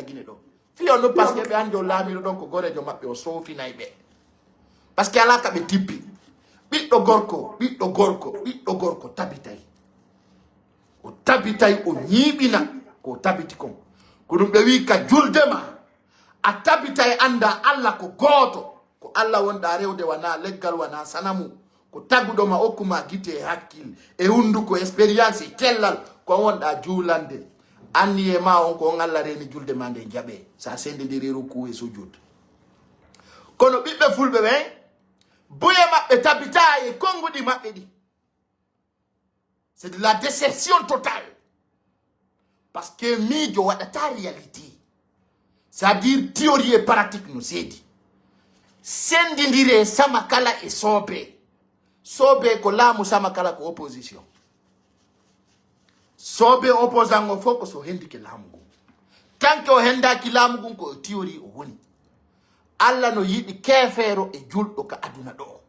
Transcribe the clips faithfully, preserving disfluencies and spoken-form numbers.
Gine ɗo. Fii on ɗum, parce que ɓe anndi on laamiiɗo ɗon ko goreejo maɓɓe, o soofinay ɓe. Parce que alaa ka ɓe tippi. Ɓiɗɗo gorko, ɓiɗɗo gorko, ɓiɗɗo gorko tabitay. O tabitay, o ñiiɓina ko o tabiti kon. Ko ɗum ɓe wi'i ka julde ma, a tabitay annda Alla ko gooto. Ko Alla wonɗaa rewde, wanaa leggal, wanaa sanamu. Ko taguɗo ma, okku ma gite e hakkil, e hunduko, expérience, e cellal. Ko on wonɗaa juulande. Anniyee ma on ko on Alla reeni julde ma nden jaɓee. Sa sendindiri ruku e sujud. Kono ɓiɓɓe fulɓe ɓen, buye maɓɓe tabitaa e konguɗi maɓɓe ɗi. C'est de la déception totale. Parce que miijo waɗata réalité. C'est-à-dire théorie et pratique no seedi. Sendindire Samakala e Soobe. Soobe ko laamu, Samakala ko opposition. Soobe opposant o fof ko so hendike laamu ngun. Tant que o hendaaki laamu ngun, ko e théorie o woni. Alla no yiɗi keefeero e julɗo ka aduna ɗoo.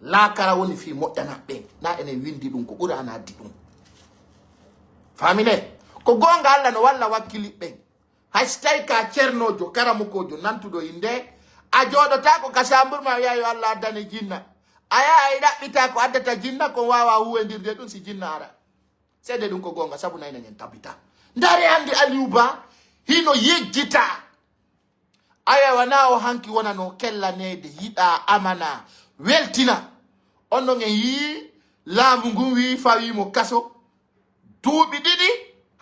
Laakara woni fii moƴƴana ɓen. Na enen windi ɗum, ko Qur'aana addi ɗum. Faamine? Ko goonga Alla no walla wakkili ɓen. Hay si tawi ka cernoojo, karamokoojo, nantuɗo innde, a jooɗotaako ka saambur ma wi'a yo Alla addane jinna. A yaha a ɗaɓɓita ko addata jinna, kon waawa huwendirde ɗum si jinna ara. Seede ɗum ko goonga, sabu naynen en tabita. Ndaare hannde Aliou Ba hino yejjita. Aya, wanaa o hanki wonano kellaneede, yiɗa amana, weltina. On non en yii laamu ngun wii fawii mo kaso. Duuɓi ɗiɗi,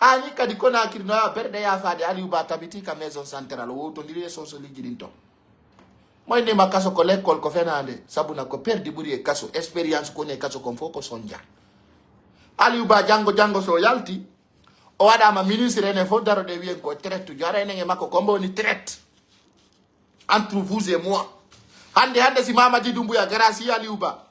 haani kadi Conakry no yaha berɗe yaafaade Aliou Ba tabiti ka maison centrale, o wowtondiri e sonsoliiji ɗin ton. Moy nima kaso ko lekkol ko fenaande, sabuna ko perdi ɓuri e kaso, expérience ko woni e kaso kon fof ko sonja. Aliou Ba janngo janngo so yalti, o waɗaama ministre, enen fof daroɗen wiyen ko traite jo, ara enen e makko ko mbo woni traite. Entre vous et moi. Hannde, hannde si Mamadi Doumbouya gara si Aliou Ba,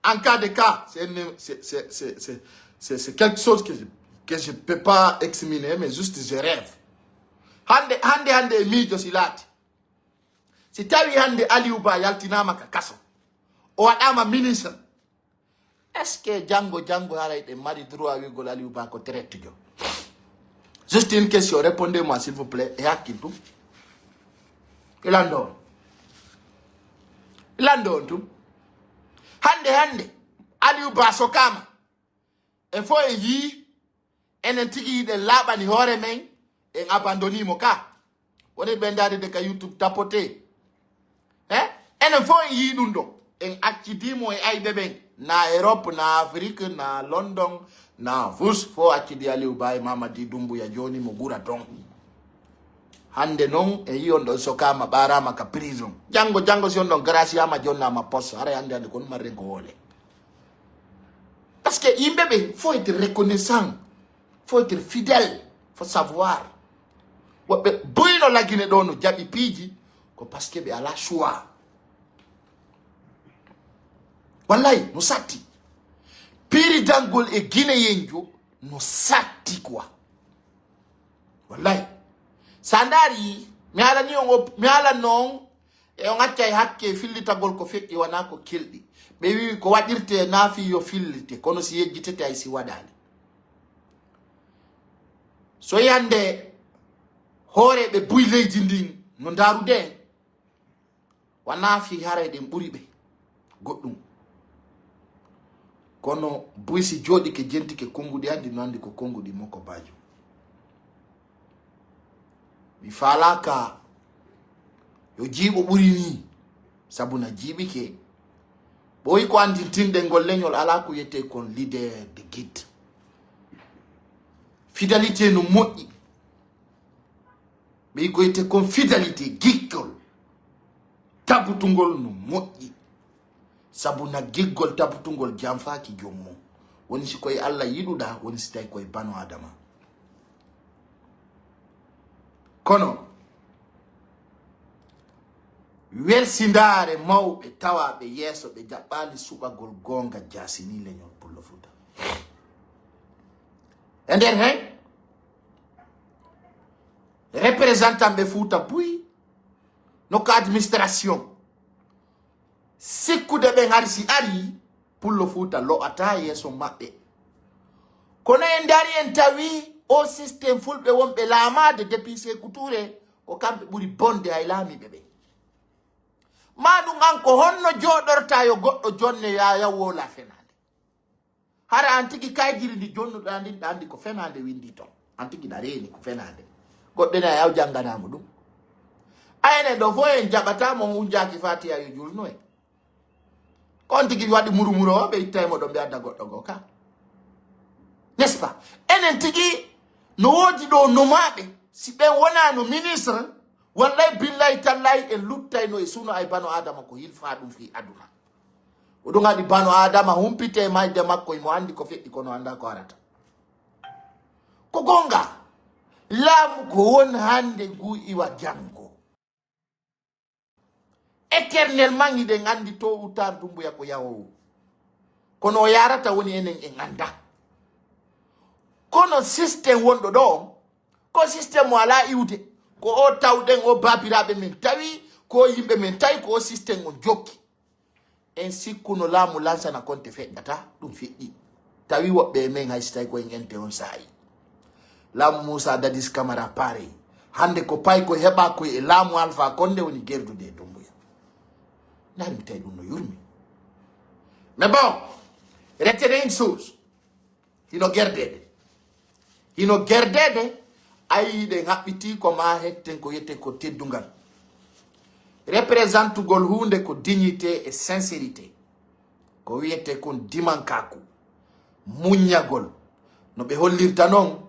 en cas de cas, c'est une- c'est- c'est- c'est- c'est- c'est- c'est quelque chose que je, que je peux pas examiner, mais juste je rêve. Hannde, hannde, hannde e miijo si laati. Si tawi hannde Aliou Ba yaltinaama ka kaso, o waɗaama ministre, est-ce que janngo, janngo haray ɗen mari droit wi'ugol Aliou Ba ko traite jo? Juste une question, répondez-moi s'il vous plaît, e hakkil tum. Ilando on. Ilando on tum. Hannde, hannde, Aliou Ba sokaama. E fof e yii, enen tigi hiɗen laaɓani hoore men, en abandonii mo ka. Woni ɓe ndaari de ka YouTube tapote. He? Enen fof en yii ɗum ɗo. En accidi mo e ayɓe ɓen. Na Europe, na Afrique, na London, na Fus, fof accidi Aliou Ba e Mamadi Doumbouya, jooni mo gura ton. Hannde non, en yii on ɗon sokaama, ɓaaraama ka prison. Janngo, janngo si on ɗon graciaama, jonnaama poste. Haray hannde, hannde ko on marren ko hoole. Parce que yimɓe ɓe, faut être reconnaissant, faut être fidèle, faut savoir. Woɓɓe buy no lagine ɗo no jaɓi piiji, ko parce que ɓe alaa choix. Wallay, no satti. Piiri danngol e Gineyenjo no satti quoi. Wallay. Sa ndaari, mi haalani on, o- mi haalan non, e on accay hakke fillitagol ko feƴƴi wonaa ko kelɗi. Ɓe wi'i ko waɗirte naafi yo fillite, kono si yejjitete hay si waɗaali. So yande hooreeɓe buy leydi ndin no ndaarude en, wonaa fii haray ɗen ɓuri ɓe goɗɗum. Kono buy si jooɗike jentike konnguɗi an, no anndi ko konnguɗi Moko Bajo. Mi faalaaka yo jiiɓo ɓuri nii, sabu na jiiɓike. Ɓooyi ko anndintinɗen ngol leñol alaa ko wiyetee kon leader de guide. Fidélité no moƴƴi. Ɓe ko wiyetee kon fidélité, giggol. Tabutungol no moƴƴi. Sabu na giggol tabutungol janfaaki jom mum. Woni si koye Alla yiɗuɗaa, woni si tawi koye bano Adama. Kono, welsindaare mawɓe tawaaɓe yeeso ɓe jaɓɓaali suɓagol goonga jaasinii leñol Pullo Fuuta. E nder hen, représentant ɓe Fuuta Buy, no ka administration. Sikkude ɓen hari si arii, Pullo Fuuta lo'ataa yeeso maɓɓe. Kono en ndaari en tawi o système fulɓe wonɓe laamaade depuis Seeku Tuure, Ko kamɓe ɓuri bonde hay laamiiɓe ɓen. Maa ɗum an ko honno jooɗorta yo goɗɗo jonne yaayaw woola fenaande? Hara an tigi kayjiri ndi jonnuɗaa ndin ɗa anndi ko fenaande winndi ton. An tigi ɗa reeni ko fenaande. Goɗɗo ene a yaw jannganaamo ɗum. A enen ɗo fof en jaɓataa mo hunjaaki Faatiha yo julno en. Ko on tigi waɗi murumuro o, ɓe ittay mo ɗon, ɓe adda goɗɗo goo ka. N'est-ce pas? Enen tigi no woodi ɗo nomaaɓe, si ɓen wonaano ministre, wallay billahi tallahi en luttayno e suno ay bano Adama ko hilfaa ɗum fii aduna. Ko ɗum haɗi bano Adama humpite mayde makko, himo anndi ko feƴƴi kono anndaa ko arata. Ko goonga, laamu ko won hannde ngu iwa janngo. Éternellement, hiɗen anndi tôt ou tard Dumbuya ko yahoowo. Kono o yaarata woni enen en anndaa. Kono système wonɗo ɗo on, ko système mo alaa iwde. Ko o tawɗen, o baabiraaɓe men tawi, ko o yimɓe men tawi, ko o système on jokki. En sikkuno laamu Lansana Konte feƴƴata, ɗum feƴƴi. Tawi woɓɓe e men hay si tawi ko en ente on saa'i. Laamu Muusa Dadis Kamara paarey. Hannde ko pay ko heɓa koy e laamu Alfa Konde woni gerdude e Dumbuya. Ndaari mi tawi ɗum no yurmi. Mais bon, retenez une chose. Hino gerdeede. Hino gerdeede, ayi, ɗen haɓɓitii ko maa hetten ko wiyetee ko teddungal. Représentugol huunde ko dignité e sincérité. Ko wiyetee kon dimankaaku, muññagol. No ɓe hollirta non,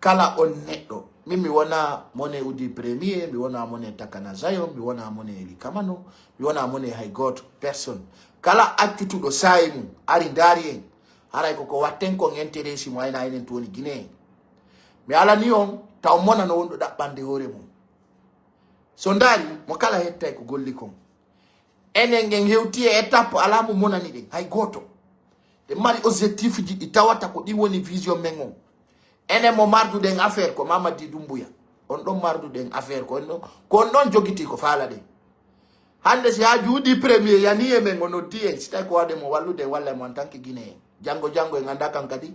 kala on neɗɗo. Min mi wonaa mone Udi Premier, mi wonaa mone Takana Zion, mi wonaa mone Eli Kamano, mi wonaa mone hay gooto, personne. Kala accutuɗo saa'i mum, ari ndaari en, haray ko ko watten kon intérêt si mo ayna enen tun woni Guinée. Mi alanii on, taw mona no wonɗo ɗaɓɓande hoore mum. So ndaari, mo kala hettay ko golli kon. Enen en hewti e étape alaa mo monani ɗen, hay gooto. Ɗen mari objectif ji ɗi tawata ko ɗin woni vision men on. Enen mo marduɗen affaire ko Mamadi Dumbuya. On ɗon marduɗen affaire ko on ɗon, ko on ɗon jogitii ko faalaɗen. Hannde si haa Udi Premier yanii e men, o noddi en, si tawi ko waɗde mo wallude en, walla mo en tant que Guinéen. Janngo, janngo en anndaa kan kadi,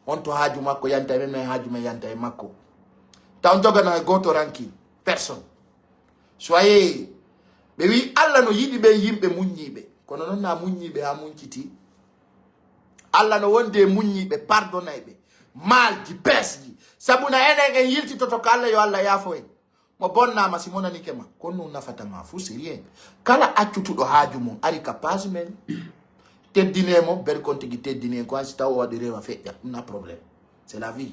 on to haaju makko yanta e men, men haaju men yanta e makko. Taw on jogana e gooto ranki, personne. Soyez, ɓe wi'i Alla no yiɗi ɓen yimɓe muññiiɓe. Kono non na muññiiɓe haa muñcitii. Alla no wondi e muññiiɓe, pardonayɓe. Maalji, peesji. Sabu na enen en yiltitoto ka Alla, yo Alla yaafo en. Mo bonnaama si monanike ma, ko ɗum nafata ma fuu, c'est rien. Kala accutuɗo haaju mum, ari ka page men, teddinee mo, ber kon tigi teddinee ko, hay si taw o waɗi rewa feƴƴa, ɗum na problème. C'est la vie.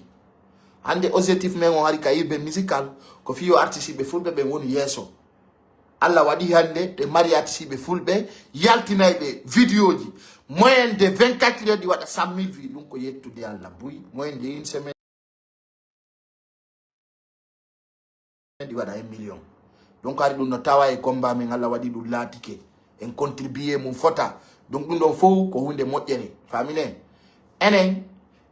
Hannde objectif men on hari ka urbain musical, ko fii yo artiste ɓe fulɓe ɓen wonu yeeso. Alla waɗi hannde ɓe mari artiste ɓe fulɓe, yaltinayɓe vidéo ji. Moyenne de vingt-quatre heures ɗi waɗa cent mille vues, ɗum ko yettude Alla buy. Moyenne de une semaine, ɗi waɗa un million. Donc, hari ɗum no tawa e combat men, Alla waɗi ɗum laatike. En contribué mum fota. Donc, ɗum ɗon fow ko huunde moƴƴere. Faamine? Enen,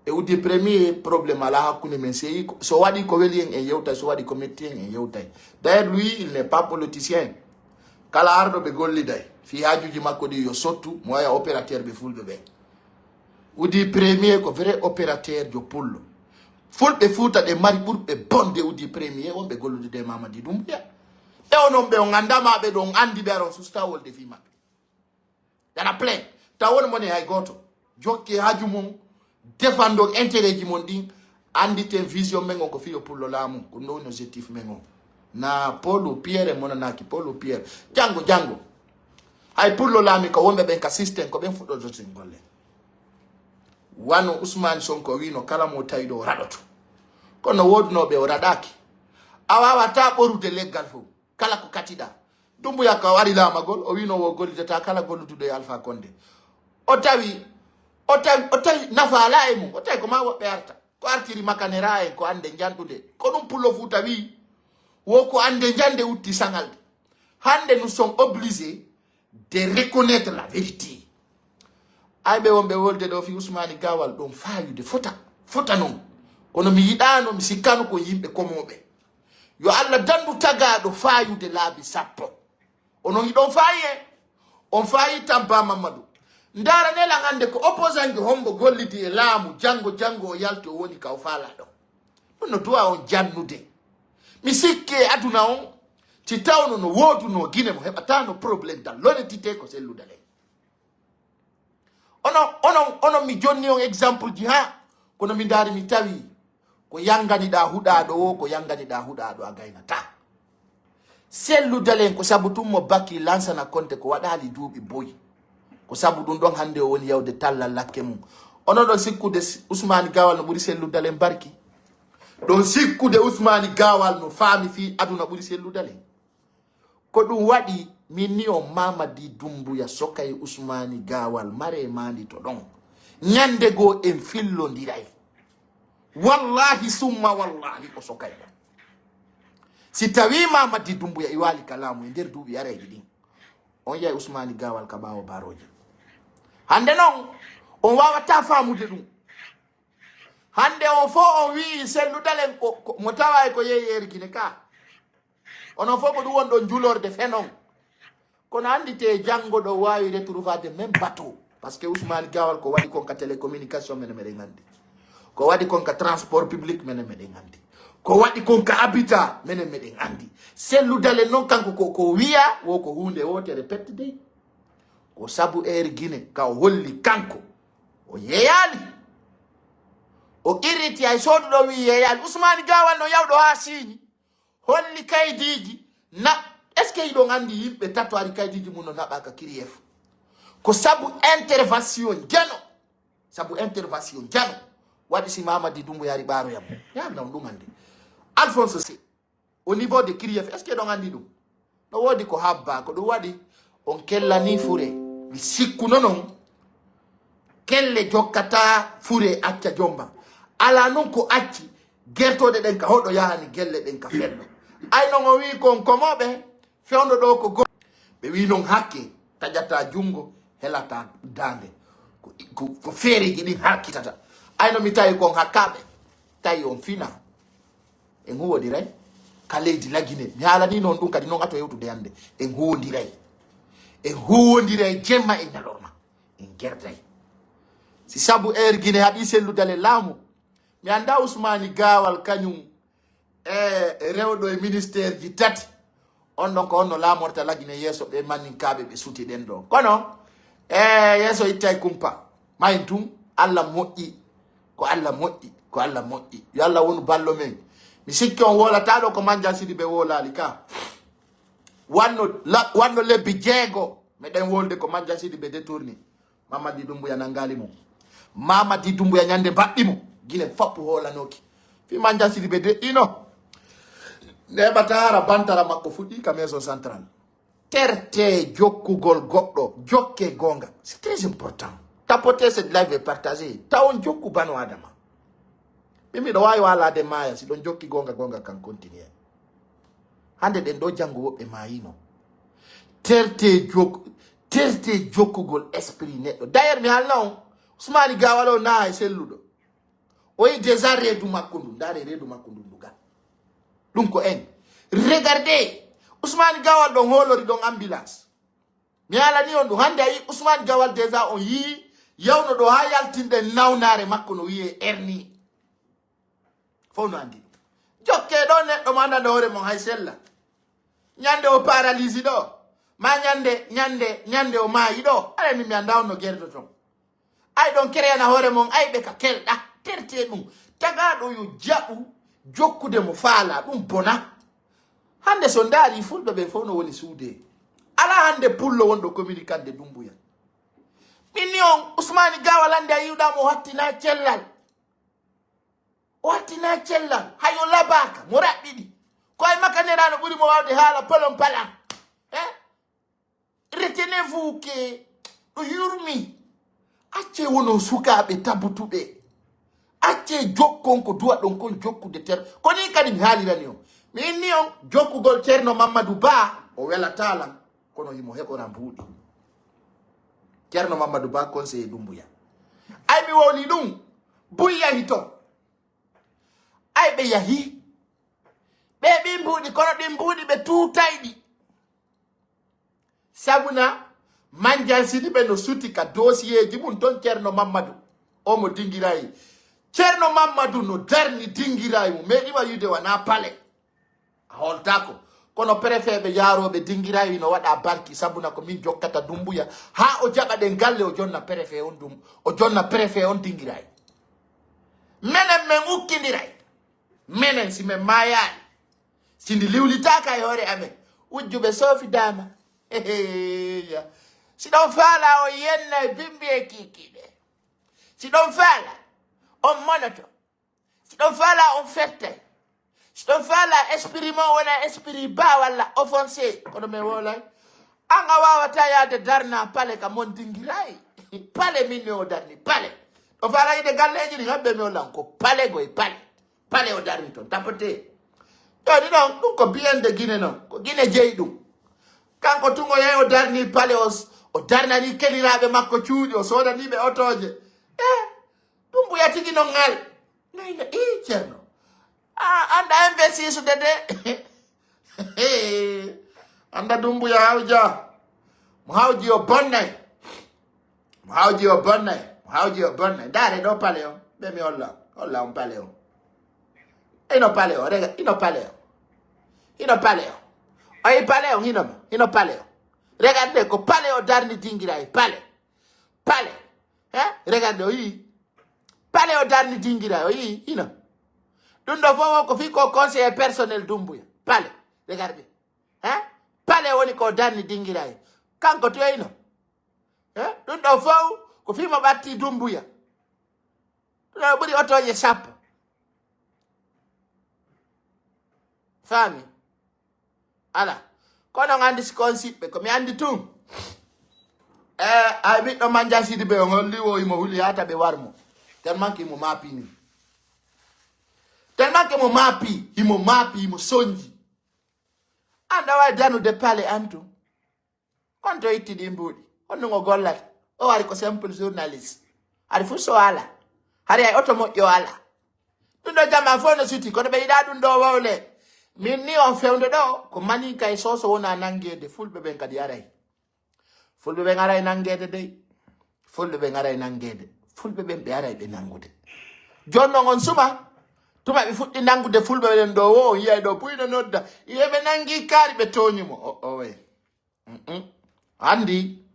e Udi Premier, problème alaa hakkunde men. So yi-, so waɗi ko weli en, en yewtay. So waɗi ko metti en, en yewtay. D'ailleurs, lui, il n'est pas politicien. Kala arɗo ɓe golliday, fii haajuuji makko ɗi yo sottu, mo waya opérateur ɓe fulɓe ɓen. Udi Premier ko vrai opérateur jo pullo. Fulɓe Fuuta ɗe mari ɓurɓe bonde Udi Premier, wonɓe gollude e Mamadi Dumbuya. Ɓe onon ɓe on anndaa ma ɓe ɗon anndi ɓe aron susta wolde fii maɓɓe. Dana plein. Taw won mone hay gooto. Jokke haaju mon, defandon intérêt ji mon ɗin, annditen vision men on ko fii yo pullo laamu. Ko ɗum ɗo woni objectif men on. Na Paul ou Pierre, e monanaaki Paul ou Pierre. Janngo, janngo. Hay pullo laami ko wonɓe ɓen ka système, ko ɓen fuɗɗodoten golle. Wano Ousmane Sonko wiino, kala mo tawi ɗo o raɗoto. Kono woodunooɓe o raɗaaki. A waawataa ɓorude leggal fof. Kala ko katiɗaa. Dumbuya ka o ari laamagol, o wiino wo gollidataa kala golluduɗo e Alpha Condé. O tawi, o tawi, o tawi nafa alaa e mum. O tawi ko maa woɓɓe arta. Ko artiri makanera en ko annde njanɗude. Ko ɗum Pullo Fuuta wi'i. Wo ko annde njande wutti saŋalde. Hannde nous sommes obligés de reconnaître la vérité. Ay ɓe wonɓe wolde ɗo fii Usmaani Gaawal ɗon faayude fota, fota non. Kono mi yiɗaano, mi sikkaano ko yimɓe komooɓe. Yo Alla dandu tagaaɗo faayude laabi sappo. Onon hiɗon faayi en. On faayi Tampa Mamadou. Ndaara nelan hannde ko opposant jo hombo gollidi e laamu, janngo, janngo o yalti o woni ka o faalaa ɗon. Ɗum no du'a on jannude. Mi sikki e aduna on, si tawno no woodunoo Gine mo heɓataano problème dans l'honnêteté ko Cellou Dalein. Onon, onon, onon mi jonni on exemple ji haa, kono mi ndaari mi tawi ko yanganiɗaa huɗaaɗo o, ko yanganiɗaa huɗaaɗo a gaynataa. Cellou Dalein ko sabu tun mo bakki lansana konte ko waɗaali duuɓi boy. Ko sabu ɗun ɗon hannde o woni yawde talla lakke mum. Onon ɗon sikkude s-, Ousmane Gawal no ɓuri Cellou Dalein barki? Ɗon sikkude Ousmane Gawal no faami fii aduna ɓuri Cellou Dalein? Ko ɗun waɗi min ni on Mamadi Dumbuya sokay Ousmane Gawal mare mandi to ɗon. Ñande goo en fillondiray. Wallahi summa wallahi o sokay ɗon. Si tawi Mamadi Dumbuya i waali ka laamu e nder duuɓi arayɗi ɗin, on yiyay Ousmane Gawal ka ɓaawo barooje. Hannde non, on waawataa faamude ɗun. Hannde on fow on wi'i Cellou Dalein ko, ko, mo taway ko yeeyeeri Gine ka. Onon fow ko ɗun woni ɗon julorde fenon. Kono annditee janngo ɗo waawi retrouver même bateau. Parce que Ousmane Gawal ko waɗi kon ka télécommunication menen meɗen anndi. Ko waɗi kon ka transport public menen meɗen anndi. Ko waɗi kon ka habitat menen meɗen anndi. Cellou Dalein non kanko ko, ko wi'a wo ko huunde wootere pette dey. Ko sabu Air Guinée ka o holli kanko. O yeeyaali. O qirriti hay sooduɗo wi'i yeeyaali. Ousmane Gawal no yawɗo haa Siiñi. Holli kaydiiji na, est-ce que hiɗon anndi yimɓe tato ari kaydiiji mun no naɓa ka Kiriyef? Ko sabu intervention Jano. Sabu intervention Jano. Waɗi si Mamadi Dumbuya ari ɓaaroya mo. Yalla on ɗun anndi. Alphonse Sy, au niveau de Kiriyef, est-ce que hiɗon anndi ɗun? No woodi ko habbaa, ko ɗun waɗi on kellanii fure. Mi sikkuno non, kelle jokkataa fure acca jomba. Alaa non ko acci, gertooɗe ɗen ka hoɗo yahani gelle ɗen ka fello. Ay non o wi'i kon komooɓe, fewndo ɗoo ko go-, ɓe wi'i non hakke, taƴataa junngo, helataa daande. Ko, ko, ko feereeji ɗin halkitata. Ay non mi tawi kon hakkaaɓe, tawi on fina. En huwondiray ka leydi Lagine. Mi haalanii non ɗun kadi non ato hewtude hannde. En huwondiray. En huwondiray jemma e ñalorma. En gerday. Si sabu Air Guinée haɗi Cellou Dalein laamu, mi anndaa Ousmane Gawal kañun e rewɗo e ministère ji tati. On ɗon ko honno laamorta Lagine yeeso ɓe manninkaaɓe ɓe suti ɗen ɗon. Kono, e yeeso ittay kumpa. Mayin tun, Alla moƴƴi. Ko Alla moƴƴi, ko Alla moƴƴi. Yo Alla wonu ballo men. Mi sikki on wowlataa ɗoo ko Manjan Sidibe wowlaali ka. Wanno, la, wanno lebbi jeego, meɗen wolde ko Manjan Sidibe détourni. Mamadi Dumbuya nangaali mo. Mamadi Dumbuya ñande mbaɗɗi mo. Gine foppu hoolanooki. Fii Manjan Sidibe deƴƴino. Neeɓataa hara bantara makko fuɗɗi ka Maison Centrale. Tertee jokkugol goɗɗo, jokkee goonga. C'est très important. Tapotez cette live et partagez. Taw on jokku bano Adama. Min miɗo waawi waalaade maaya si ɗon jokki goonga, goonga kan continue. Hande ɗen ɗoo janngo woɓɓe maayino. Tertee jok-, tertee jokkugol esprit neɗɗo. D'ailleurs, mi haalna on, Usmaani Gaawal o naa e selluɗo. O yi déjà reedu makko ndun, ndaare reedu makko ndun ndu gal. Ɗum ko en. Regardez, Usmaani Gaawal ɗon hoolori ɗon ambulance. Mi haalani on ɗum. Hande a yi Usmaani Gaawal déjà on yii yawno ɗo haa yaltinɗen nawnaare makko no wiyee hernie. Fow no andi ɗum. Jokkee ɗo neɗɗo mo andano hoore mon hay sella. Ñande o paralysé ɗo. Ma ñande, ñande, ñande o maayi ɗo. Aray min mi anda on no gerdoton. Ay ɗon kereyana hoore mon ayɓe ka kelɗa. Tertee ɗum. Tagaaɗo yo jaɓu jokkude mo faalaa. Ɗum bona. Hande so ndaari fulɓe ɓen fow no woni suude. Alaa hande pullo wonɗo communicande Dumbuya. Min ni on Usmaani Gaawal hande a yi'uɗaa mo o hattinaa cellal. O hattinaa cellal, hay o labaaka, mo raɓɓiɗi. Ko ay makanera no ɓuri mo waawde haala polon palan. Eh? Retenez-vous que ɗo yurmi. Accee wonon sukaaɓe tabutuɓe. Accee jokkon ko duwaɗon kon jokkude ter-, ko nii kadi mi haalirani on. Mi inni on jokkugol Ceerno Mammadu Ba, o welataa lan, kono himo heɓora mbuuɗi. Ceerno Mammadu Ba, conseiller Dumbuya. Ay mi wowlii ɗum, buy yahi ton. Ay, ɓe yahi. Ɓe ɓii mbuuɗi, kono ɗin mbuuɗi ɓe tuutay ɗi. Sabuna, Manjan Sidibe no suti ka dossier ji mun ton Ceerno Mammadu. O mo dingirayi. Ceerno Mammadu no darni dingirayi mo. Meɗi wa yude wana pale. A hooltaako. Kono préfet ɓe yaarooɓe Dingiraay no waɗa barki, sabuna ko min jokkata Dumbuya. Haa o jaɓa ɗen galle, o jonna préfet on Dum-, o jonna préfet on Dingiraay. Menen men ukkindiray. Menen si men maayaali. Si ndi liwlitaaka e hoore amen. Wujjuɓe soofidaama. Ya. Si ɗon faala o yennay bimbi e kiikiiɗe. Si ɗon faala on monoto. Si ɗon faala on fertay. Si ɗon faala esprit mo wona esprit ba walla offensé. Kono men wolay. An a waawata yaade darna pale ka mon Dingiraay. Pale min ne o darni. Pale. Ɗo faala yiɗe galleeji ɗin hamɓe mi o lan ko pale goy pale. Pale o darni ton. Tapote. Jooni non, ɗum ko biyande Gine non. Ko Gine jeyi ɗum. Kanko tun o yahi o darni pale o s-, o darnani keliraaɓe makko cuuɗi, o soodani ɓe otooje. Eh, ɗum buya tigi non ngal. Nayna, ii, Ceerno. A, anda investir sude de. Anda ɗum buya hawja. Mo hawji o bonnay. Mo hawji o bonnay. Mo hawji o bonnay. Ndaare ɗo pale o. Ɓe mi holla. Holla on pale o. Ino pale o. Rega, ino pale o. Ino pale o. Oyi pale o, hino, hino pale o. Regardez ko pale o darni Dingiraay. Pale. Pale. Hein? Regardez, o yii. Pale o darni Dingiraay. O yii, hino. Ɗum ɗo fof ko fii ko conseiller personnel Dumbuya. Pale. Regardez. Hein? Pale woni ko darni Dingiraay. Kanko toyno. Hein? Ɗum ɗo fof ko fii mo ɓatti Dumbuya. Ɗum ɗo ɓuri otooje sappo. Faami? Ala. Kono on anndi si ko on siɓɓe, ko mi anndi tun. Eh, ay ɓiɗɗo Manja Sidi ɓe on holli wo imo huli yaata ɓe war mo. Tellement que imo maapi ni. Tellement que mo maapi, imo maapi, imo sonji. Anda way danude pale an tun. On to itti ɗi mbuuɗi. On nun o gollata. O wari ko simple journaliste. Hari fu so ala. Hari ay oto moƴƴo ala. Ɗum ɗo jama fof no suti, kono ɓe yiɗa ɗum ɗo wowle. Min ni on fewndo ɗo, ko mani kay soso wona nangeede, fulɓe ɓen kadi aray. Fulɓe ɓen aray nangeede dey. Fulɓe ɓen aray nangeede. Fulɓe ɓen ɓe aray ɓe nangude. Jooni non on suma, tuma ɓe fuɗɗi nangude fulɓe ɓen ɗo wo, on yiyay ɗo buy no nodda. Iye ɓe nangi kaari ɓe tooñi mo. O, owe. Mm-mm. Andi,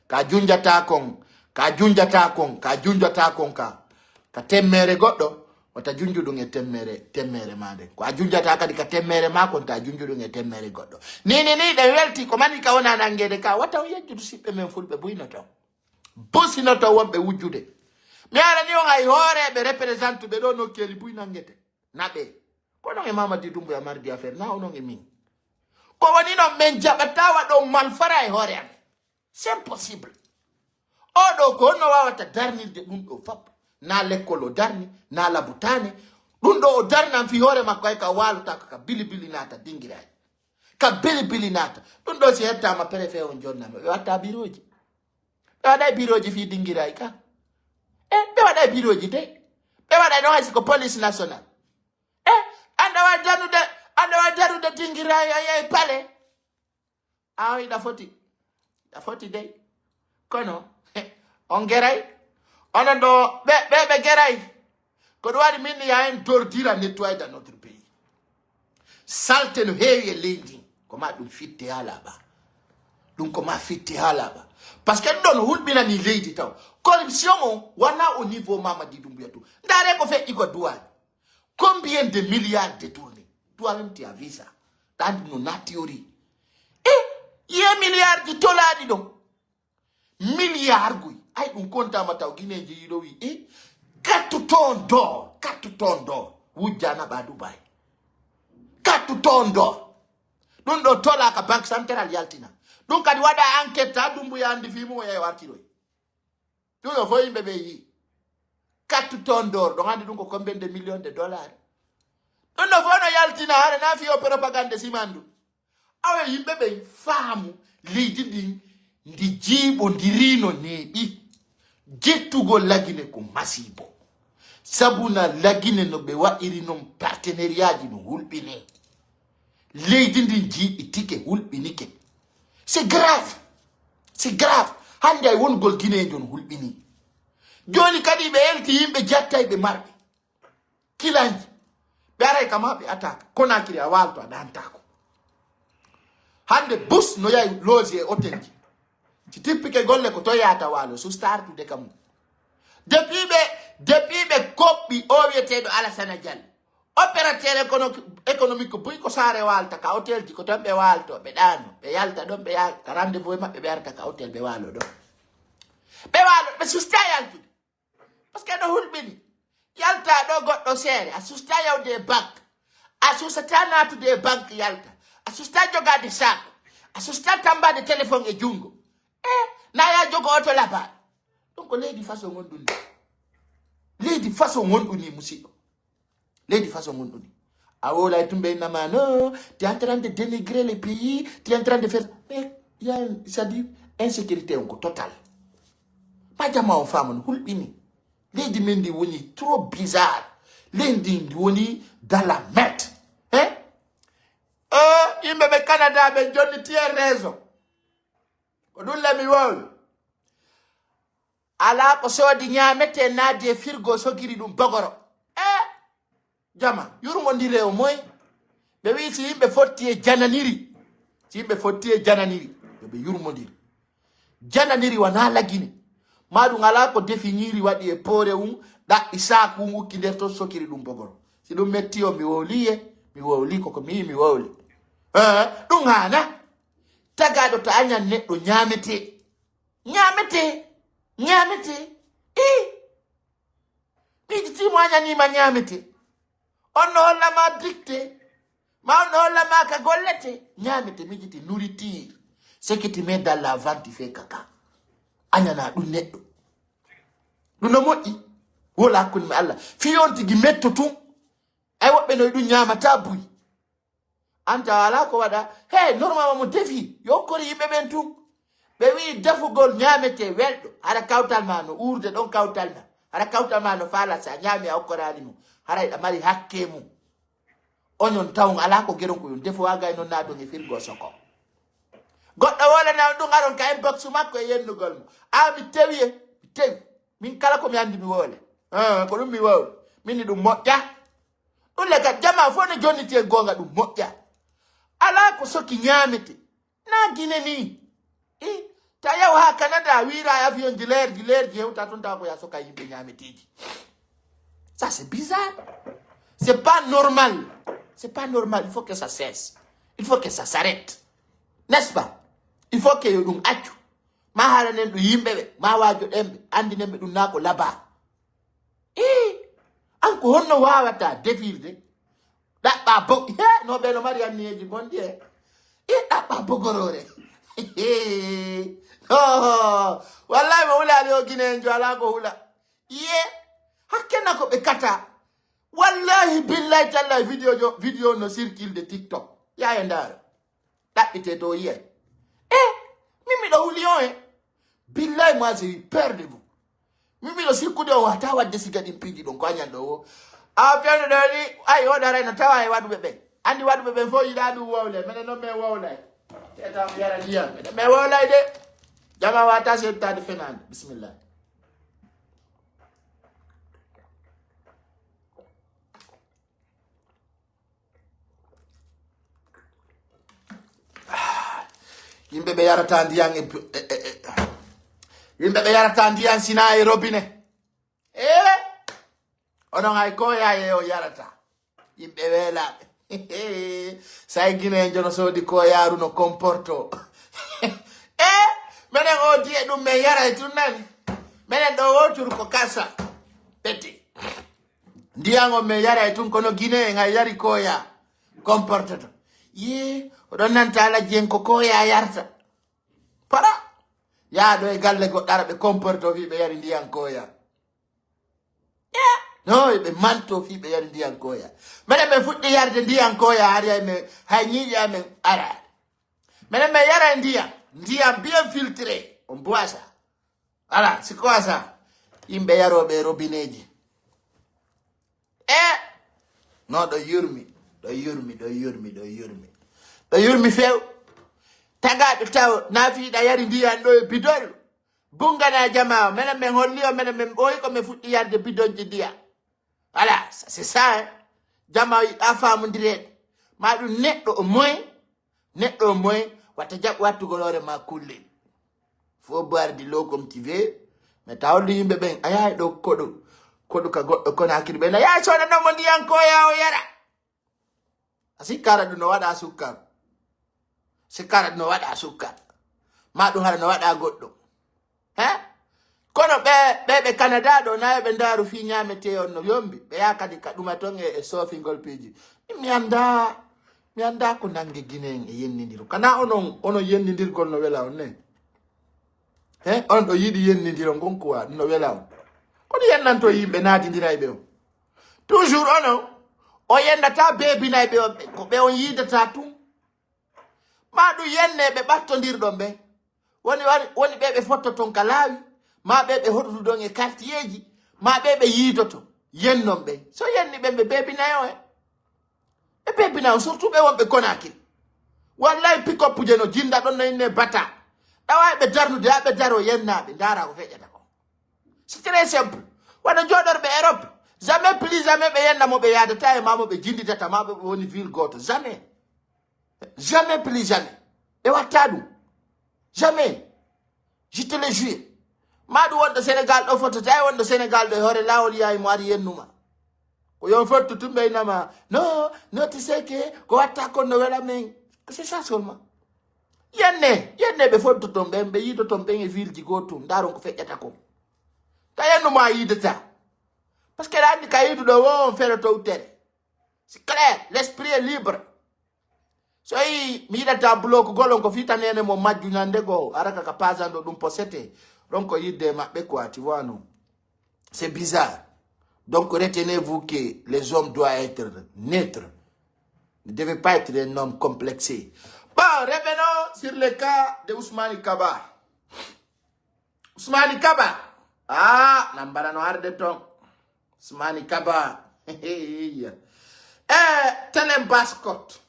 ka junjata kon, ka junjata kon, ka junjata kon ka. Ka temmere goɗɗo, wata junju ɗum e temmere, temmere ma nden. Ko a junjata kadi ka temmere ma kon, ta junju ɗum e temmere goɗɗo. Ni, ni, ni, ɗen welti, ko mani ka wona nangeede ka, wata on yejjudu siɓɓe men fulɓe buynoto. Businoto wonɓe wujjude. Mi arani on hay hooreeɓe représentuɓe ɗo nokkeeli buy nangete. Naɓe. Ko non e Mamadi Doumbouya mardi affaire, na onon e min. Ko woni non men jaɓata waɗo malfara e hoore amen. C'est impossible. Oɗo ko honno wawata darnirde ɗum ɗo fop? Na lekkol o darni, na labutaane. Ɗum ɗo o darnan fi hoore makko ay ka waalotako ka bilibili naata dingiray. Ka bilibili naata. Ɗum ɗo si hettama préfet on jonnama, ɓe watta biroji. Ɓe waɗay biroji fi dingiray ka. E, ɓe waɗay biroji de. Ɓe waɗay no hay si ko police national. E, anda wa darude, anda wa darude dingiray ay, ay pale. Awa hiɗa foti. Hiɗa foti dey. Kono, on geray. Onon ɗo, ɓe, ɓe, ɓe geray. Ko ɗum waɗi min ya en dordira nettoyer dans notre pays. Salte no heewi e leydi. Ko ma ɗum fitte haa laaɓa. Ɗum ko ma fitte haa laaɓa. Parce que ɗum ɗo no hulɓinani leydi taw. Corruption o wona au niveau Mamadi Doumbouya tu. Ndaare ko feƴƴi ko duwaañi. Combien de milliards détournés? Toi-même, tu as vu ça. Dans nos théories. E, ye milliard ji tolaaɗi ɗon. Milliard guy. Ay, ɗum kontama taw Guinéen ji yiɗo wi. E, quatre tonnes d'or. Quatre tonnes d'or. Wujjana ba Dubai. Quatre tonnes d'or. Ɗum ɗo tolaka Banque Centrale yaltina. Ɗum kadi waɗa enquête ta Doumbouya andi fi mum o yehi o artiroy. Ɗum ɗo fof yimɓe ɓe yii. Quatre tonnes d'or, ɗon anndi ɗum ko combien de millions de dollars? Ɗum ɗo fof no yaltina, haɗa na fiyo propagande simandu. Awa yimɓe ɓen faamu leydi ndin, ndi jiiɓo, ndi riino neeɓi. Jettugol Lagine ko masiibo. Sabu na Lagine no ɓe waɗiri non partenariat ji no hulɓini. Leydi ndin jiiɓitike, hulɓinike. C'est grave. C'est grave. Hannde ay wongol Gineejo no hulɓinii. Jooni kadi ɓe elti yimɓe jattayɓe marɓe. Kilanji. Ɓe Yaray ka ma ɓe attaque. Conakry a waalto a ɗantaako. Hande bus no yahi loge e hotel ji. Si tippike golle ko to yaata waalo, sustaa artude ka mum. Depuis ɓe, depuis ɓe koɓɓi o wi'eteeɗo Alasana Jal. Opérateur écono-, économique buy ko saare waalta ka hotel ji ko ton ɓe waalto, ɓe ɗaano, ɓe yalta ɗon, ɓe yalta rendez-vous e maɓɓe, ɓe arta ka hotel, ɓe waalo ɗon. Ɓe waalo, ɓe sustaa yaltude. Parce que no hulɓini. Yalta ɗo goɗɗo seere, a susta yawde e banque. A susata naatude e banque yalta. A susta jogaade saako. A susta tambaade téléphone e junngo. E, na ya jogo oto laba. Ɗum ko leydi façon wonɗum ni. Leydi façon wonɗum ni, musiɗɗo. Leydi façon wonɗum ni. A wowlay tumbe nama, non, tu es en train de dénigrer le pays, tu es en train de faire. Mais, il y a, c'est-à-dire, insécurité on ko total. Ma jama on faama no hulɓini. Leydi men ndi woni trop bizarre. Leydi ndi woni dans la merde. Hein? Oh, yimɓe ɓe Canada ɓe jonni tier raison. Ko ɗum le mi wowli. Alaa ko soodi ñaametee naadi e firgo sogiri ɗum bogoro. Eh! Jama, yurmondiree o moy. Ɓe wi'i si yimɓe fotti e jananiri. Si yimɓe fotti e jananiri. Yo ɓe yurmondir. Jananiri wanaa lagine. Maa ɗum alaa ko defi ñiiri waɗi e poore um, ɗaɓɓi saaku um ukki nder ton sokiri ɗum bogoro. Si ɗum metti on, mi wowli ye, mi wowli koko mi, mi wowli. Eh, ɗum haana. Tagaaɗo to añan neɗɗo ñaametee. Ñaametee. Ñaametee. Ii. Miijiti mo añaniima ñaametee. On no holla ma dictée. Ma on no holla ma ka gollete. Ñaametee, miijiti nourriture. Ce que tu mets dans la vente, tu fais caca. Añana ɗum neɗɗo. Ɗum no moƴƴi. Wola hakkunde mi Allah. Fii on tigi metto tun. Ay woɓɓe no e ɗum ñaamata buy. Anta alaa ko waɗa. Hey, normalement mo defi. Yo okkori yimɓe ɓen tun. Ɓe wi'i defugol ñaametee welɗo. Hara kawtal ma no uurde ɗon kawtal ma. Hara kawtal ma no faala sa ñaami a okkoraali mo. Hara iɗa mari hakke mum. Oñon tawon alaa ko geron ko yon defo waagay non naadon e firgo soko. Goɗɗo wolana on ɗum aron ka inbox makko e yennugol mo. Awa mi tewi e, mi tewi. Min kala ko mi andi mi wowle. Ah, ko ɗum mi wowle. Min ni ɗum moƴƴa. Ɗum le ka jama fof ne jonniti e goonga ɗum moƴƴa. Alaa ko soki ñaamete. Na Gine ni. I, ta yaw haa Canada, wiira e avion ji leerji, leerji hewta toon tawa ko ya soka yimɓe ñaameteeji. Ça, c'est bizarre. C'est pas normal. C'est pas normal. Il faut que ça cesse. Il faut que ça s'arrête. N'est-ce pas? Il faut que yo ɗum accu. Ma haalanen ɗum yimɓe ɓe, ma waajoɗen ɓe, andinen ɓe ɗum naa ko labaa. Ii, an ko honno waawata defirde? Ɗaɓɓa bo-, he, no ɓe no mari anniyeeji bonɗi e. Ii, ɗaɓɓa bogoroore. Oh, wallahi mo hulaali o Gine en jo alaa ko hula. Iye, hakke na ko ɓe kata. Wallahi, billahi, tallahi, vidéo jo, vidéo no circule de TikTok. Yaa e ndaaro. Ɗaɓɓitee dow yiyay. Eh, min miɗo huli on e. Billahi, moi, j'ai eu peur de vous. Min miɗo sikkude on wata wadde siga ɗin piiji ɗon ko añan ɗo wo. A fewndo ɗo ni, ay, o ɗaray no tawa e waɗuɓe ɓen. Andi waɗuɓe ɓen fof yiɗa ɗum wowle. Menen non men wowlay. Teta mi yara ndiyam. Menen men wowlay de. Jama wata settade fenande. Bismillah. Yimɓe ɓe yarata ndiyan e, e, e, e. Yimɓe ɓe yarata ndiyan sina e robinet. Eh! Onon hay koya e o yarata. Yimɓe weelaaɓe. Say Gine en jono soodi koyaaru no comporto. Eh! Menen o diye ɗum men yara e tun nani. Menen ɗo wowturu ko kasa. Ɓete. Ndiyan on men yara e tun kono Gine en hay yari koya. Comporto to. Ye, oɗon nanta alaji en ko koya yarta. Para. Yaa ɗo e galle goɗɗo ara ɓe comporto fii ɓe yari ndiyan koya. Eh, no, ɓe manto fii ɓe yari ndiyan koya. Menen men fuɗɗi yarde ndiyan koya hari ay men, hay ñiiƴe amen ara. Menen men yara ndiyan, ndiyan bien filtré, on boit ça. Voilà, c'est quoi ça? Yimɓe yarooɓe e robineeji. Eh! No, ɗo yurmi, ɗo yurmi, ɗo yurmi, ɗo yurmi. Ɗo yurmi few. Tagaaɗo taw, na fiiɗa yari ndiyan ɗo e bidol. Bungana jamaa, menen men holli o, menen men ɓooyi ko men fuɗɗi yarde bidonji ndiyan. Voilà, ça, c'est ça, hein. Jama yiɗaa faamondireede. Ma ɗum neɗɗo o moyen, neɗɗo o moyen, wata jaɓ wattugol hoore ma kullel. Faut boire de l'eau comme tu veux. Mais tawde yimɓe ɓen, a yahay ɗo koɗo, koɗo ka goɗɗo Conakry ɓen, a yahay soodano mo ndiyan ko ya o yara. A sikkaara ɗum no waɗa sukkar. Sikkaara ɗum no waɗa sukkar. Ma ɗum hara no waɗa goɗɗo. He? Kono ɓe, ɓe, ɓe Canada ɗo, na ɓe ndaaru fii ñaametee on no yombi. Ɓe yaa kadi ka ɗuma ton e, e soofingol piiji. Min mi anndaa, mi anndaa ko nangi Gine en e yennindiro. Kana onon, onon yennindirgol no wela on ne? He? On ɗo yiɗi yennindiro ngon kuwa, no wela on. Kono yennanto yimɓe naadindirayɓe on. Toujours onon, o yennata beebinayɓe on ɓe, ko ɓe on yiidata tun. Ma ɗum yenne ɓe ɓattondirɗon ɓen. Woni, woni, woni ɓe ɓe fottoton ka laawi, ma ɓe ɓe hoɗutuɗon e kartiyeeji, ma ɓe ɓe yiidoto yennon ɓen. So yenni ɓen ɓe beebinayo en. Ɓe beebinayo, surtout ɓe wonɓe Conakry. Wallahi pick-up je no jinda ɗon no inne bata. Ɗawa ɓe darnude, ha ɓe daro yennaaɓe, ndaara ko feƴƴata ko. C'est très simple. Wano jooɗorɓe Europe, jamais plus jamais ɓe yenna mo ɓe yaadata e ma mo ɓe jinditata ma ɓe woni ville gooto. Jamais. Jamais plus jamais. Ɓe watta ɗum. Jamais. Je te le jure. Ma ɗum wonɗo Sénégal ɗo fotata e wonɗo Sénégal ɗo e hoore laawol yayi mo ari yennuma. Ko yo fottu tun ɓe innama. No, no ti seke, ko watta kon no wela men. C'est ça seulement. Yenne, yenne ɓe fottoton ɓen, ɓe yiidoton ɓen e ville ji goo tun. Ndaron ko feƴƴata kon. Ta yennuma a yiidata. Parce que ɗa anndi ka yiiduɗo wo on fere to uttere. C'est clair, l'esprit est libre. So yi mi yiɗata bloc golon ko fita nene mo majju ñande go araka ka pasando ɗum posete. Ɗon ko yidde maɓɓe quoi, tu vois, non? C'est bizarre. Donc retenez-vous que les hommes doivent être neutres. Ne devez pas être un homme complexé. Bon, revenons sur le cas de Ousmane Kaba. Ousmane Kaba. Ah, nambara no arde ton. Ousmane Kaba. Eh, telen Baskot.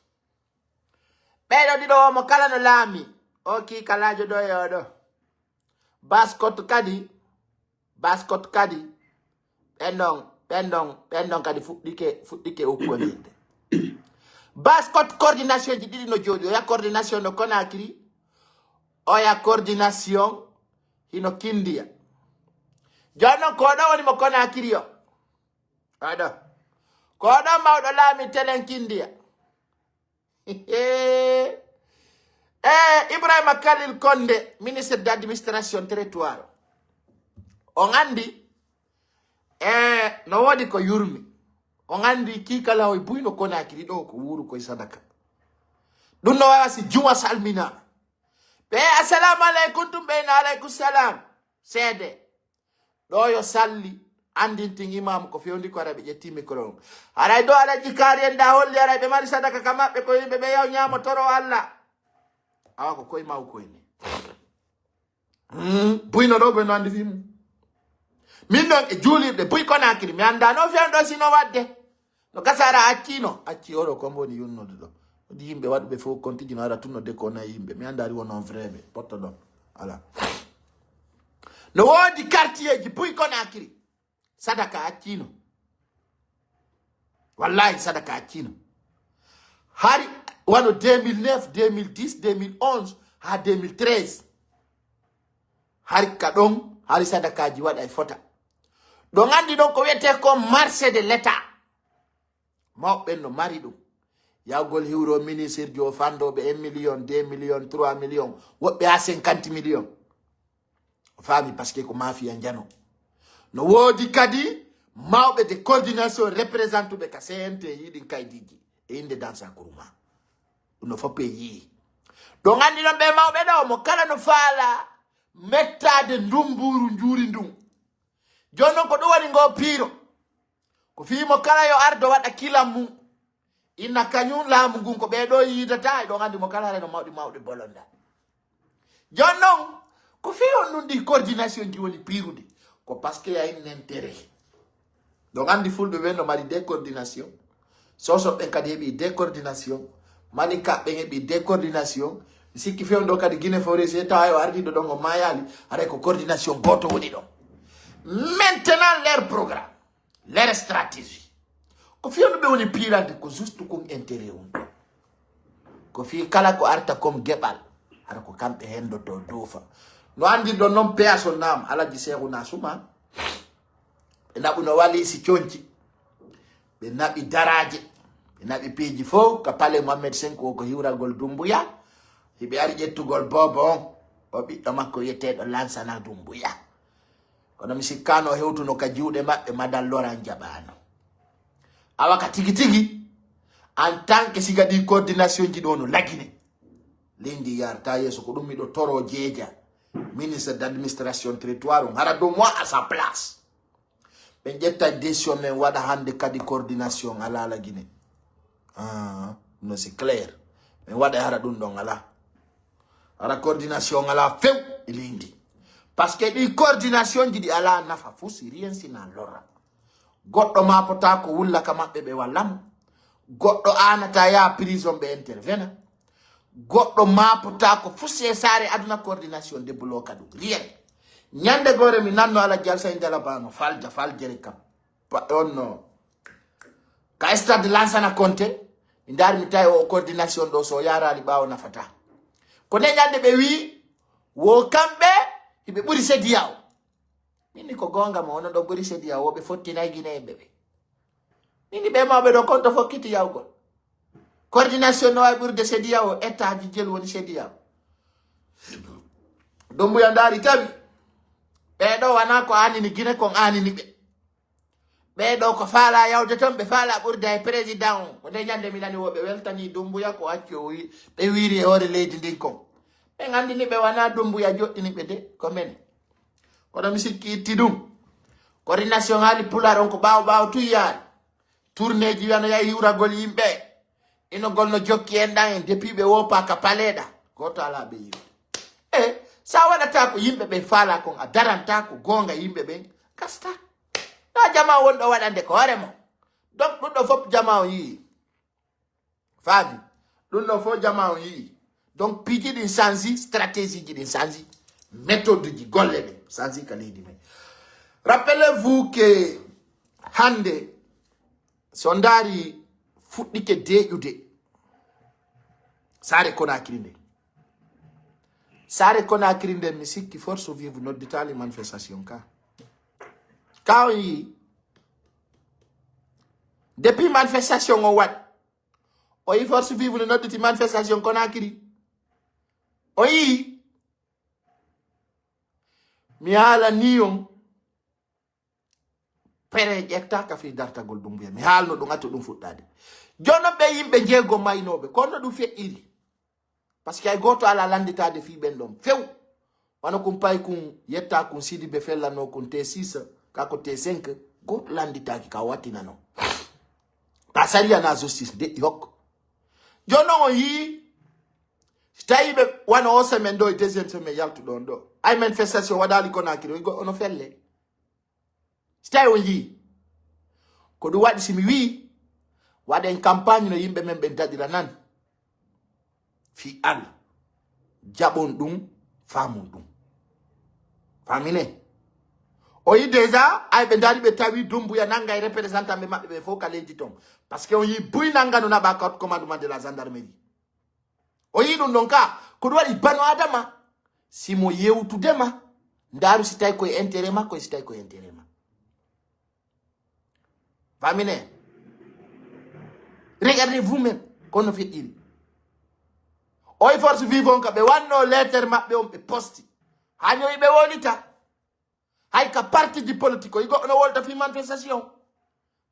Ɓeɗo ɗiɗo o mo kala no laami. O ki kalajo ɗo e oɗo. Baskot kadi. Baskot kadi. Ɓen ɗon, ɓen ɗon, ɓen ɗon kadi fuɗɗike, fuɗɗike ukkonirde. Baskot coordination ji ɗiɗi no jooɗi. Oya coordination no Conakry. Oya coordination hino Kindiya. Jooni non ko ɗo woni mo Conakry o. Aɗo. Ko ɗo mawɗo laami telen Kindiya. Eh, Ibrahima Khalil Konde, ministre d'administration territoire. On andi, eh, no woodi ko yurmi. On andi kii kala hoy buy no Conakry ɗo ko wuuru koye sadaka. Ɗum no wawa si juma salminaama. Ɓe, "Assalamu aleykum," tum ɓe, "Wa aleykum salam." Seede. Ɗo yo salli, andintin imaamu ko fewndi ko ara ɓe ƴetti micro on. Haray ɗo Alaji Kaari en ɗa holli, haray ɓe mari sadaka ka maɓɓe ko yimɓe ɓe yaw ñaamo toro Alla. Awa ko koye maw koye ni. Hmm, buy no ɗo ɓe no andi fii mum. Min non e juulirɗe buy Konakiri, mi annda no fewndo sino wadde. No gasa ara accino, acci oɗo ko mbo woni yunnude ɗo. Wodi yimɓe waɗuɓe fof kontiji no ara tun no deko na yimɓe. Mi annda ari wono vrai ɓe, potto ɗon. Ala. No woodi quartierji buy Konakiri. Sadaka accino. Wallahi sadaka accino. Hari wano deux mille neuf, deux mille dix, deux mille onze, ha deux mille treize. Hari ka ɗon, hari sadakaji waɗa e fota. Ɗon andi ɗon ko wiyete ko marché de l'État. Mawɓe no mari ɗum. Yawgol hiwro ministre jo fandoɓe un million, deux million, trois million, woɓɓe ha cinquante million. O faami parce que ko mafia njano. No woodi kadi mawɓe de coordination représentuɓe ka C N T yiɗin kaydiji e inde Dansa Kuruma. Ɗum no foppe yii. Ɗon andi non ɓe mawɓe ɗo mo kala no faala mettaade ndumburu njuuri ndun. Jooni non ko ɗum woni ngo piiro. Ko fii mo kala yo ardo waɗa kilam mum. Inna kañum laamu ngun ko ɓee ɗoo yiidata, e ɗon anndi mo kala hara no mawɗi mawɗi bolonda. Jooni non, ko fii on ɗum ɗi coordination ji woni piirude? Ko parce que y a un intérêt. Ɗon anndi fulɓe ɓen no mari décoordination. Soso ɓen kadi heɓi décoordination. Malinka ɓen heɓi décoordination. Mi sikki fewndo kadi Guinée Forêt, si tawa yo ardiiɗo ɗon o maayaali, haray ko coordination gooto woni ɗon. Maintenant, leur programme, leur stratégie. Ko fii no ɓe woni piirande, ko juste kun intérêt on ɗon. Ko fii kala ko arta comme geɓal, hara ko kamɓe hendoto duufa. No anndirɗon non, P A sonnaama, Alaji Seexuna Suma. Ɓe naɓuno waliisi conci. Ɓe naɓi daraaje. Ɓe naɓi piiji fow ka Palais Mohamed cinq o, ko hiwragol Dumbuya. Hiɓe ari ƴettugol boobo on, o ɓiɗɗo makko wi'eteeɗo Lansana Dumbuya. Kono mi sikkaano o hewtuno ka juuɗe maɓɓe, Madame Laurent jaɓaano. Awa ka tigi tigi, en tant que siga ɗi coordination ji ɗo no lagine. Leydi yarta yeeso, ko ɗum miɗo toro Jeeja, ministre d'administration territoire on, hara de moi à sa place. Ɓen ƴetta décision men waɗa hannde kadi coordination alaa lagine. Ah, non, c'est clair. Men waɗa hara ɗum ɗon alaa. Hara coordination alaa few e leydi. Parce que ɗi coordination ji ɗi alaa nafa fuu si rien si na lorra. Goɗɗo maapotaako wulla ka maɓɓe ɓe walla mo. Goɗɗo aanata yaa prison ɓe intervena. Goɗɗo maapotaako fuu si e saare aduna coordination débloquer ɗum. Rien. Ñande gore mi nanno Alaji Alsay Jalaba no falja faljere kam. Pa-, on no. Ka stade Lansana Konte, mi ndaari mi tawi o coordination ɗo so yaaraali ɓaawo nafata. Ko nde ñande ɓe wi'i, wo kamɓe, hiɓe ɓuri C D A O. Min ni ko goonga mo, onon ɗon ɓuri C D A O, wo ɓe fottinay Gineeɓe ɓe. Min ni ɓe mawɓe ɗo kon to fokkiti yawgol. Coordination no wawi ɓurde C D A O, État ji jelu woni C D A O. Dumbuya ndaari tawi. Ɓee ɗo wona ko aanini Gine kon aanini ɓe. Ɓee ɗo ko faala yawde ton, ɓe faala ɓurde e président on. Ko nde ñande mi nani wo ɓe weltani Dumbuya ko acci o wi-, ɓe wiiri e hoore leydi ndin kon. Ɓen anndini ɓe wona Dumbuya joɗɗini ɓe de, ko men. Kono mi sikki itti ɗum. Coordination haali Pulaar on ko ɓaawo ɓaawo tun yaari. Tournéeji wiyano yahi hiwragol yimɓe. Inogol no jokki en ɗan en, depuis ɓe woppa ka paleeɗa. Gooto alaa ɓe yiwde. E, sa waɗata ko yimɓe ɓe faala kon, a daranta ko goonga yimɓe ɓen, kasta. Na jama wonɗo waɗande ko hoore mo. Donc, ɗum ɗo fof jama on yii. Faami? Ɗum ɗo fof jama on yii. Donc, piiji ɗin sanji, stratégie ji ɗin sanji, méthode ji golle ɗe sanji ka leydi men. Rappelez-vous que hannde, so ndaari fuɗɗike deeƴude saare Conakry nde. Saare Conakry nde, mi sikki Force Vive nodditaali manifestation ka. Ka on yii, depuis manifestation on waɗi, o yi Force Vive no nodditi manifestation Conakry. O yi, mi haala ni on, pere ƴetta ka fii dartagol Dumbuya. Mi haalno ɗum, accu ɗum fuɗɗaade. Jooni non ɓe yimɓe jeego maynooɓe, kono no ɗum feƴƴiri. Parce que hay gooto alaa lannditaade fii ɓen ɗon few. Wano kun pay kun yetta kun Sidibe fellano kun T six, ka ko T cinq, gooto lannditaaki ka wattinano. Ka sariya na justice deƴƴi hokko. Jooni non on yii, si tawi ɓe wano o semaine ɗo e deuxième semaine yaltuɗo on ɗo. Ay manifestation waɗaali Conakry, o yigo ono felle. Si tawi on yii, ko ɗum waɗi si mi wii, waɗen campagne no yimɓe men ɓen daɗira nan. Fii Alla, jaɓon ɗum, faamon ɗum. Faamine? O yii déjà, ay ɓe ndaari ɓe tawi Dumbuya nangay représentant ɓe maɓɓe ɓe fof ka leydi ton. Parce que on yii buy nanga no naɓa ka haut commandement de la gendarmerie. O yii ɗum ɗon ka, ko ɗum waɗi bano Adama. Si mo yewtude ma, ndaaru si tawi koye intérêt ma, koye si tawi koye intérêt ma. Faamine? Regardez vous-même, kono feƴƴiri. Oy Force Vive on ka ɓe wanno lettre maɓɓe on ɓe posti. Haa ñowi ɓe wolita. Hay ka parti ji politique, o yigo ono wolta fii manifestation.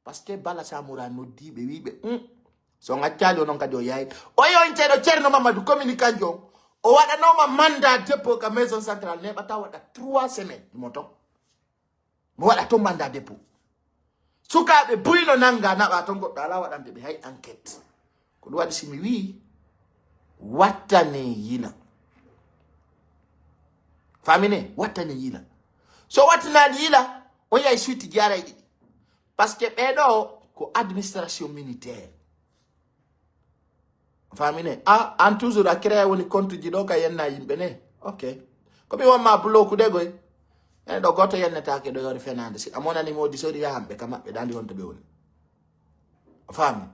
Parce que Bala Samura noddi ɓe, wi ɓe, "Hmm, so on accaali onon kadi o yahay." O yonteɗo Ceerno Mamadou, communicant on, o waɗanoma mandat dépôt ka maison centrale, neɓata waɗa trois semaines, mo ton. Mo waɗa ton mandat dépôt. Sukaaɓe buy no nanga, naɓa ton goɗɗo alaa waɗande ɓe hay enquête. Ko ɗum waɗi si mi wii, wattane yila. Faamine? Wattane yila. So wattanaali yila, on yahay suite jaaray ɗiɗi. Parce que ɓee ɗoo ko administration militaire. Faamine? A, an toujours a créé woni compte ji ɗo ka yenna yimɓe ne. Ok. Ko mi wonma bloqué de goy. E ɗo gooto yennetaake ɗo yori fenaande. Si a monani mo di sori yahan ɓe ka maɓɓe dandi wonto ɓe woni. On faami?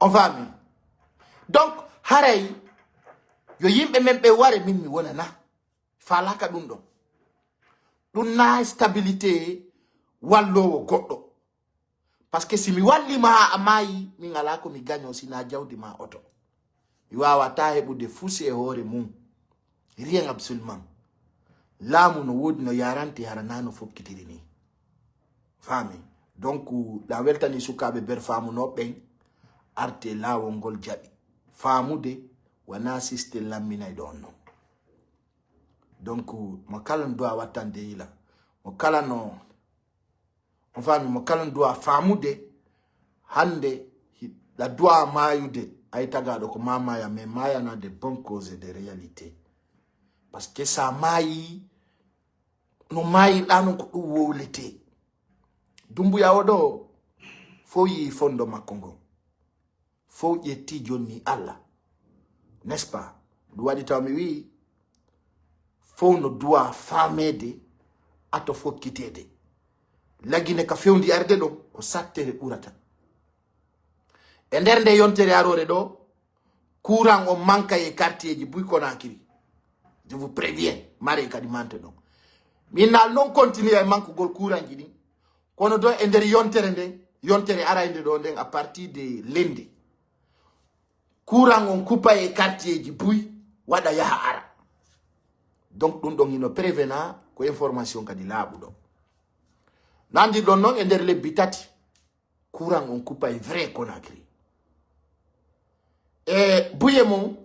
On faami? Donc, haray yo yimɓe men ɓe ware, min mi wonana. Faalaaka ɗum ɗon. Ɗum na stabilité walloowo goɗɗo. Parce que si mi walli ma a maayi, min alaa ko mi gañoo si na jawdi ma oto. Mi waawataa heɓude fusi e hoore mum. Rien absolument. Laamu no woodi no yarante hara na no fokkitiri ni. Faami? Donc, ɗa weltani sukaaɓe ber faamunoo ɓen, arte laawol ngol jaɓi. Faamude wonaa système lamminayɗo on non. Donc, mo kala no duwa wattande yila. Mo kala no, on faami, mo kala no duwa faamude, hande, hi-, ɗa duwa maayude, ay tagaaɗo ko ma maaya, mais maayana de bonne cause de réalité. Parce que sa maayi, no maayirɗa non ko ɗum wowletee. Dumbuya o ɗo, fow yii fondo makko ngon. Fow ƴetti jonni Alla. N'est-ce pas? Ɗum waɗi taw mi wi'i, fow no duwa faameede, ato fokkiteede. Lagine ka fewndi arde ɗon, ko sattere ɓurata. E nder nde yontere aroore ɗo, courant on manka e quartierji buy Conakry. Je vous préviens, mare kadi mante ɗon. Min naal non continue e mankugol courant ji ɗin. Kono ɗo e nder yontere nden, yontere arande ɗo nden, à partir de lundi, courant on kupa e quartierji buy, waɗa yaha ara. Donc ɗum ɗon hino prévena ko information kadi laaɓuɗo. Nandi ɗon non e nder lebbi tati, courant on kupa e vrai Conakry. E buye mum,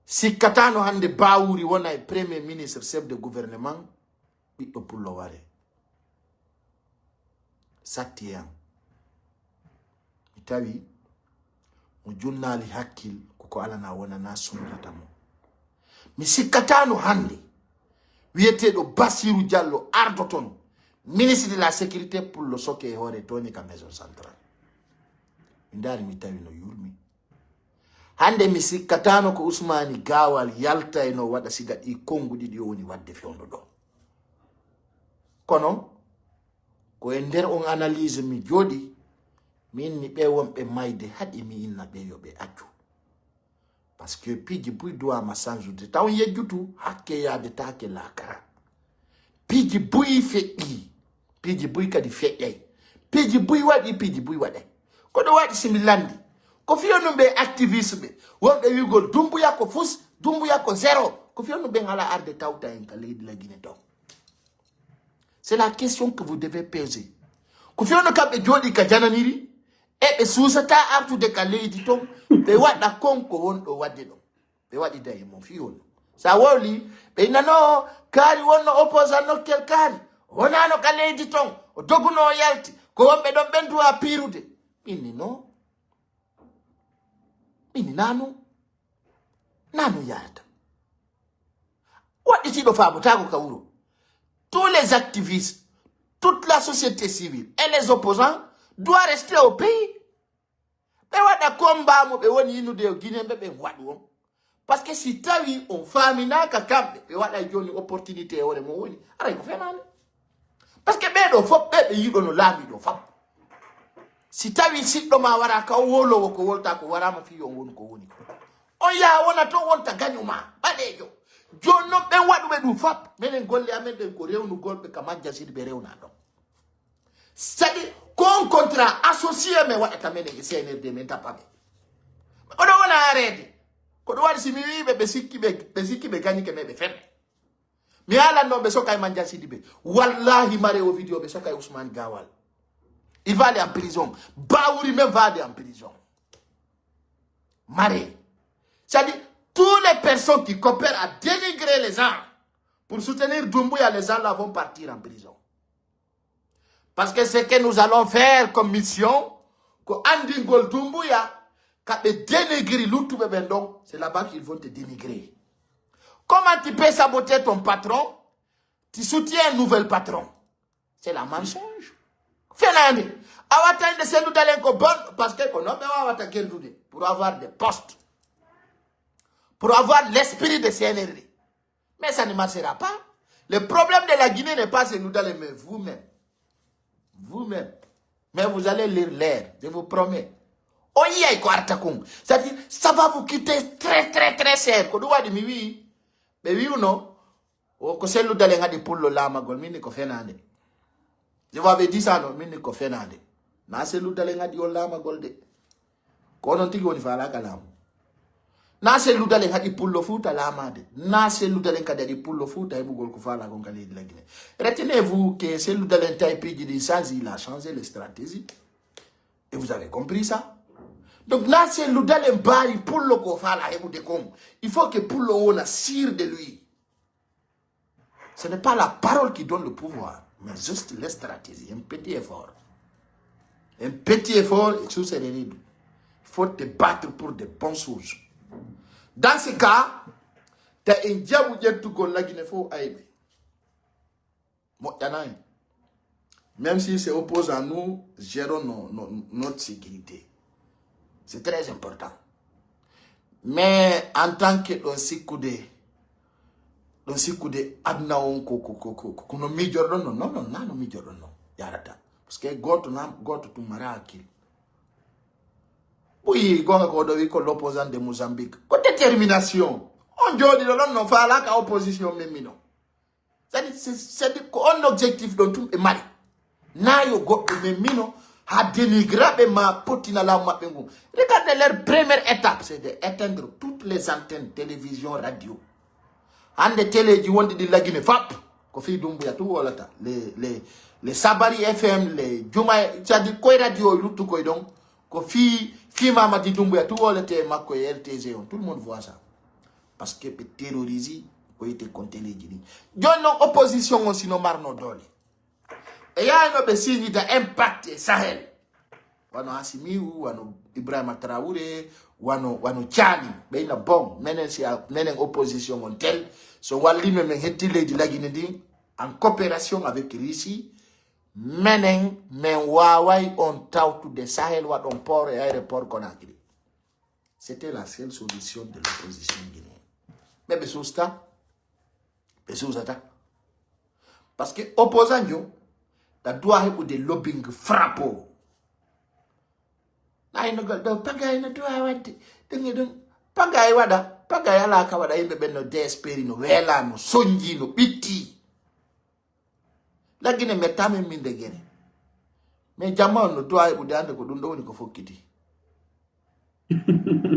sikkatano hande Bawuri wona e premier ministre, chef de gouvernement, ɓiɗɗo pullo ware. Satti e an. Mi tawi mo junnaali hakkil, ko ko alana wonana sunirata mo. Mi sikkataano hannde wiyeteeɗo Bassirou Diallo ardotono, ministre de la sécurité, pullo soke e hoore tooñe ka maison centrale. Mi ndaari, mi tawi no yurmi. Hannde mi sikkataano ko Usmaani Gaawal yaltayno waɗa siga ɗi konnguɗi ɗi o woni waɗde fewndo ɗo. Kono ko e nder on analyse mi jooɗi, mi inni ɓe wonɓe mayde haɗi mi inna ɓe yo ɓe accu. Parce que piiji buy duwaama sansude, taw yejjutu hakke yaade taake laakara. Piiji buy feƴƴi, piiji buy kadi feƴƴay. Piiji buy waɗi, piiji buy waɗay. Ko ɗo waɗi si mi lanndi, ko fiyo no ɓe activiste ɓe, wonɓe wi'ugol Dumbuya ko fus, Dumbuya ko zéro. Ko fiyo no ɓen ala arde tawta en ka leydi Lagine ton. C'est la question que vous devez poser. Ko fewno kamɓe jooɗi ka jananiri, e ɓe suusata artude ka leydi ton, ɓe waɗa kon ko wonɗo waɗde ɗon. Ɓe waɗida e mon fii honno. Sa wowli, ɓe innano kaari wonno opposant nokkel kaari. Wonano ka leydi ton, o doguno o yalti, ko wonɓe ɗon ɓen duwa piirude. Inni no. Inni nanu. Nanu yarata. Waɗɗitiiɗo faabotaako ka wuro. Tous les activistes, toute la société civile et les opposants doivent rester au pays. Ɓe waɗa combat mo ɓe woni innude yo Guinéen ɓe ɓen waɗu on. Parce que si tawi on faaminaaka kamɓe, ɓe waɗay jooni opportunité e hoore mo woni. Aray ko fenaande. Parce que ɓee ɗoo fof, ɓee ɓe yiɗono laamiiɗo fof. Si tawi siɗɗo ma wara ka o wolowo ko wolta ko warama fii on woni ko woni ko. On yaha wona to wonta gañu ma, ɓaleejo. Jooni non ɓen waɗuɓe ɗum fof, menen golle amen ɗen ko rewnugol ɓe ka majjasiri ɓe rewna ɗon. Saɗi ko on contrat associé men waɗata menen e C N R D men tappa ɓe. Oɗo wona areede. Ko ɗum waɗi si mi wii ɓe, ɓe sikki ɓe, ɓe sikki ɓe gañike men ɓe fen. Mi haalan non ɓe sokay Mandiaye Sidibé. Wallahi mare o vidéo ɓe sokay Ousmane Gawal. Il va aller en prison. Bawuri même va aller en prison. Mare. C'est-à-dire, toutes les personnes qui coopèrent à dénigrer les gens pour soutenir Doumbouya, les gens là vont partir en prison. Parce que ce que nous allons faire comme mission, ko anndingol Doumbouya, ka ɓe dénigrer luttuɓe ɓen ɗon, c'est là-bas qu'ils vont te dénigrer. Comment tu peux saboter ton patron, tu soutiens un nouvel patron? C'est la mensonge. Fenaande. A watta inde Cellou Dalein ko bon, parce que ko non ɓe wawata gerdude pour avoir des postes. Pour avoir l'esprit de C N R D. Mais ça ne marchera pas. Le problème de la Guinée n'est pas Cellou Dalein, mais vous-même. Vous-même. Et vous allez lire l'air, je vous promets. On yiyay ko arta kon. C'est-à-dire, ça va vous coûter très, très, très cher. Ko ɗum waɗi mi wi'i, ɓe wi'uno, o ko Cellou Dalein haɗi pullo laamagol, min ni ko fenaande. Je vous avais dit ça, non, min ni ko fenaande. Na Cellou Dalein haɗi on laamagol de. Ko onon tigi woni faalaaka laamu. Na Cellou Dalein haɗi pullo Fuuta laamaade. Na Cellou Dalein kadi haɗi pullo Fuuta heɓugol ko faalaa kon ka leydi Lagine. Retenez-vous que Cellou Dalein tawi piiji ɗin change, il a changé les stratégies. Et vous avez compris ça? Donc, na Cellou Dalein mbaari pullo ko faalaa heɓude kon. Il faut que pullo wona sûr de lui. Ce n'est pas la parole qui donne le pouvoir, mais juste les stratégies, un petit effort. Un petit effort, et tout serait réglé. Il faut te battre pour de bonnes choses. Dans ce cas, t'as un diable de tout la Guinée, faut aimer. Moƴƴanayi. Même si c'est opposant, nous gérons nos- nos- notre sécurité. C'est très important. Mais en tant que ɗon sikkude, ɗon sikkude aduna on ko, ko, ko, ko, ko no miijorɗon non, non, non, na no miijorɗon non. Yarata. Parce que gooto na, gooto tun mara hakkil. Ɓuyi gonga ko ɗo wi ko l'opposant de Mozambique. Ko détermination. On jooɗi ɗo ɗon no faalaka opposition men mino. C'est-à-dire, c'est- c'est-à-dire ko on objectif ɗon tun ɓe mari. Na yo goɗɗo men mino ha dénigra ɓe ma pottina laamu maɓɓe ngun. Regardez leur première étape, c'est de éteindre toutes les antennes, télévision, radio. Hande téléji wonɗi ɗi Lagine fap, ko fii Dumbuya tu wolata. Les, les, les Sabari F M, les Juma, c'est-à-dire koye radio e luttu koye ɗon, ko fii, fii Mamadi Dumbuya tu wolete e makko e R T G on. Tout le monde voit ça. Parce que ɓe terrorise ko yite kon téléji ɗin. Jooni non opposition on sino marno doole. E yaayno ɓe signita impact e Sahel. Wano Assimiu, wano Ibrahima Traoré, wano, wano Tchani. Ɓe ina bon. Menen si a, menen opposition on tel. So wallino men hetti leydi Lagine ndin, en coopération avec Russie, menen, men waaway on tawtude Sahel waɗon port e aéroport Conakry. C'était la seule solution de l'opposition guinéenne. Mais ɓe suusta, ɓe suusata. Parce que opposant jo, ta doit heɓude lobbying frappo. Na ino gal ɗo pagay no doit wadde. Ɗum e ɗum. Pagay waɗa, pagay alaa ka waɗa yimɓe ɓen no désespéri, no weelaa, no sonji, no ɓitti. Lagine mettamin min de gere. Mais jamma on no doit heɓude ande ko ɗum ɗo woni ko fokkiti.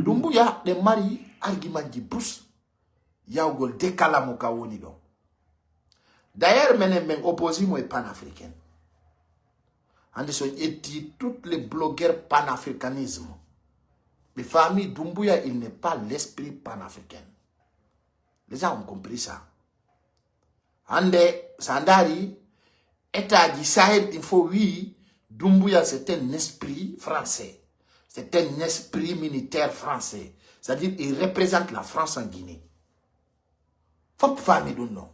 Dumbuya ɗe mari argument ji bus yawgol de kala mo ka woni ɗo. D'ailleurs, menen men opposé mo e panafricain. Hande so ƴetti toutes les blogueurs panafricanisme, ɓe faami Dumbuya, il n'est pas l'esprit panafricain. Les gens ont compris ça. Hande, sa ndaari, état ji Sahel ɗin fof wii, Dumbuya, c'est un esprit français. C'est un esprit militaire français. C'est-à-dire, il représente la France en Guinée. Fof faami ɗum non.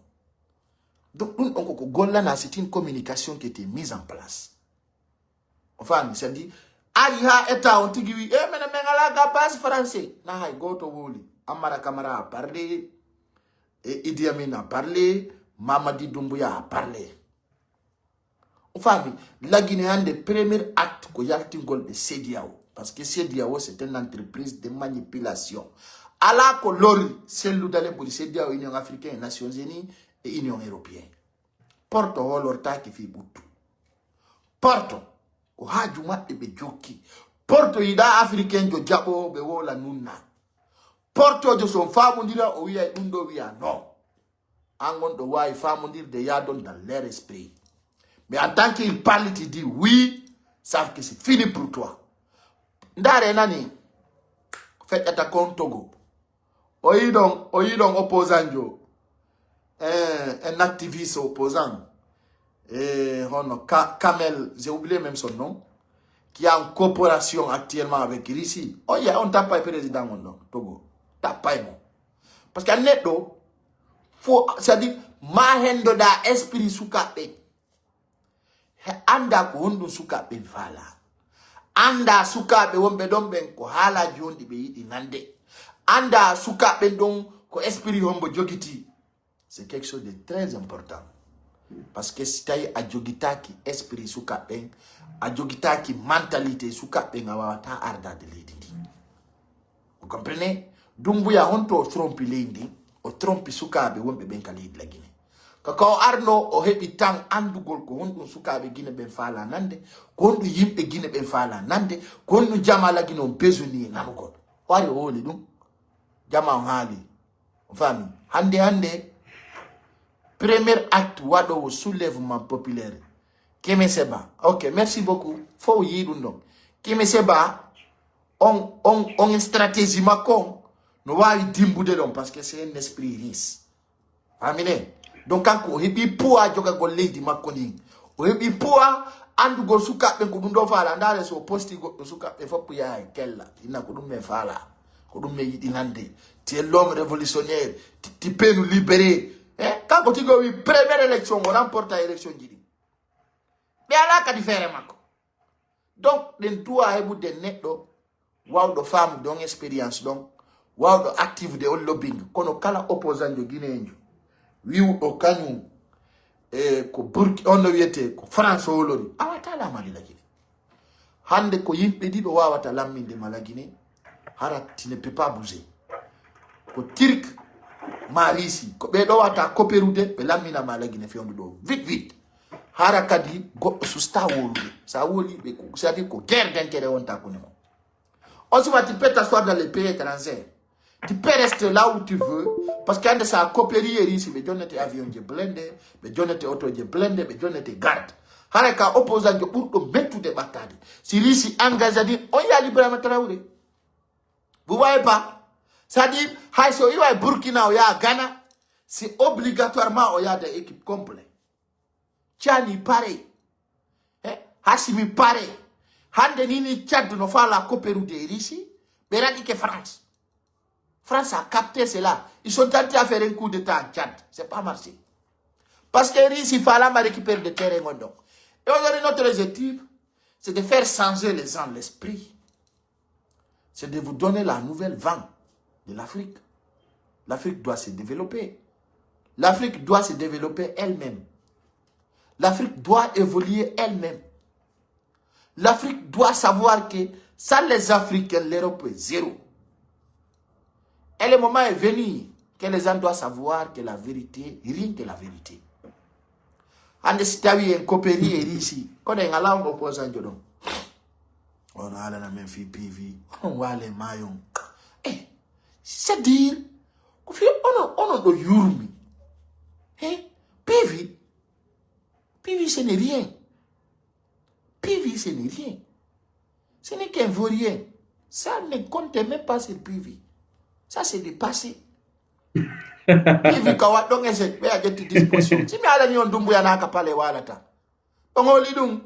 Donc, ɗum ɗon koko gollana, c'est une communication qui était mise en place. O faami, c'est-à-dire, ari ha état on tigi wi, e menen men ala ga base français. Na hay gooto wowli. Amara Camara a parlé, e Idi Amin a parlé, Mamadi Doumbouya a parlé. O faami, Lagine hande premier acte ko yaltingol ɓe CEDEAO. Parce que CEDEAO, c'est une entreprise de manipulation. Ala ko lori sellude ɓuri CEDEAO, Union Africaine, Nations Unies et Union Européenne. Porto hoolortaake fii ɓuttu. Porto ko haaju maɓɓe ɓe jokki. Porto yiɗa Africain jo jaɓo ɓe wowla nunna. Portojo so on faamondira, o wi'ay ɗum ɗo, wi'a non. An on ɗo waawi faamondirde, yaadon dans leur esprit. Mais en tant qu'il parle, tu dis oui, sauf que c'est fini pour toi. Ndaare nani, feƴƴata kon Togo. O yi ɗon, o yi ɗon opposant jo. Un, un activiste opposant. Eh, hono Ka-, Kamel, j'ai oublié même son nom, qui est en coopération actuellement avec Russie. Oh yeah, on tape président on non, Togo. Tape mo. Parce que neɗɗo, faut, c'est-à-dire, ma hendo da esprit sukaɓe. He annda ko honɗum sukaaɓe ɓen faalaa. Annda sukaaɓe wonɓe ɗon ɓen ko haalaaji honɗi ɓe yiɗi nande. Annda sukaaɓe ɓen ɗon ko esprit hombo jogitii. C'est quelque chose de très important. Parce que si tawi a jogitaaki esprit sukaaɓe ɓen, a jogitaaki mentalité sukaaɓe ɓen, a waawataa ardaade leydi ndin. Vous comprenez? Dumbuya honto o trompi leydi ndin? O trompi sukaaɓe wonɓe ɓen ka leydi la Guinée. Ka, ka o arno, o heɓi tan anndugol ko honɗum sukaaɓe Guinée ɓen faalaa nande, ko honɗum yimɓe Guinée ɓen faalaa nande, ko honɗum jamaa la Guinée on besoni e nanugol. O ari o woli ɗum. Jamaa on haali. On faami? Hande, hande, premier acte waɗoowo soulèvement populaire, Kemi Seba. Ok, merci beaucoup. Fow yii ɗum ɗon. Kemi Seba, on, on, on stratégie makko on, no waawi dimbude ɗon, parce que c'est un esprit riche. Faamine? Donc, kanko o heɓi poids jogagol leydi makko ndin. O heɓi poids anndugol sukaaɓe ɓen ko ɗum ɗo faala. Ndaare so o posti goɗɗo sukaaɓe fof yaha e kella. Ina ko ɗum men faala. Ko ɗum men yiɗi nande. Tu es l'homme révolutionnaire. Tu, tu peux nous libérer. Eh? Kanko tigi o wi première élection, o remporta élection ji ɗi. Ɓe alaa kadi feere makko. Donc, ɗen tuwa heɓude neɗɗo waawɗo faamude on expérience ɗon, waawɗo active de on lobbying, kono kala opposant jo guinéen jo, wi'uɗo kañum, e ko Burki-, on no wiyete ko France o wolori, a wata la Mali la Guinée. Hande ko yimɓe ɗiɗo wawata lamminde ma la Guinée, hara tu ne peux pas bouger. Ko Turc ma Russie, ko ɓe ɗo wata coperude, ɓe lammina ma la Guinée fewndo ɗo, vite, vite. Hara kadi goɗɗo susta wolude. Sa woli ɓe ko, c'est-à-dire ko guerre d'intérêt wonta ko non. On se va, tu peux t'asseoir dans les pays étrangers. Tu peux rester là où tu veux, parce que hande sa coopéri e Russie, ɓe jonnete avion je blindé, ɓe jonnete auto je blindé, ɓe jonnete garde. Hara ka opposant jo ɓurɗo mettude ɓattade. Si Russie engage din, on ya Ibrahima Traoré. Vous voyez pas? C'est-à-dire, hay so iwa e Burkina, o ya Ghana, c'est obligatoirement o ya de équipe complet. Tchani pareil. Eh, Hassimi pareil. Hande ni ni Tchad no fala coperude e Russie, ɓe raɗike France. France a capté cela. Ils sont tentés à faire un coup d'État en Tchad. C'est pas marché. Parce que Russie fala ma récupérer des terrains on donc. Et aujourd'hui, notre objectif, c'est de faire changer les gens l'esprit. C'est de vous donner la nouvelle vent de l'Afrique. L'Afrique doit se développer. L'Afrique doit se développer elle-même. L'Afrique doit évoluer elle-même. L'Afrique doit savoir que sans les Africains, l'Europe est zéro. Et le moment est venu que les gens doivent savoir que la vérité, rien que la vérité. Hande si tawi en coopéri e Russie, kono en alaa on opposant jo ɗon. On haalana men fii P V, on waale maayon. Eh, c'est-à-dire, ko fii onon, onon ɗo yurmi. Eh, P V, P V ce n'est rien. P V ce n'est rien. Ce n'est qu'un vaurien. Ça ne compte même pas sur P V. Ça c'est du passé. P V ka waɗɗon échec, ɓe a ƴetti disposition. Si mi alani on Dumbuya na ka palais walata. On holi ɗum.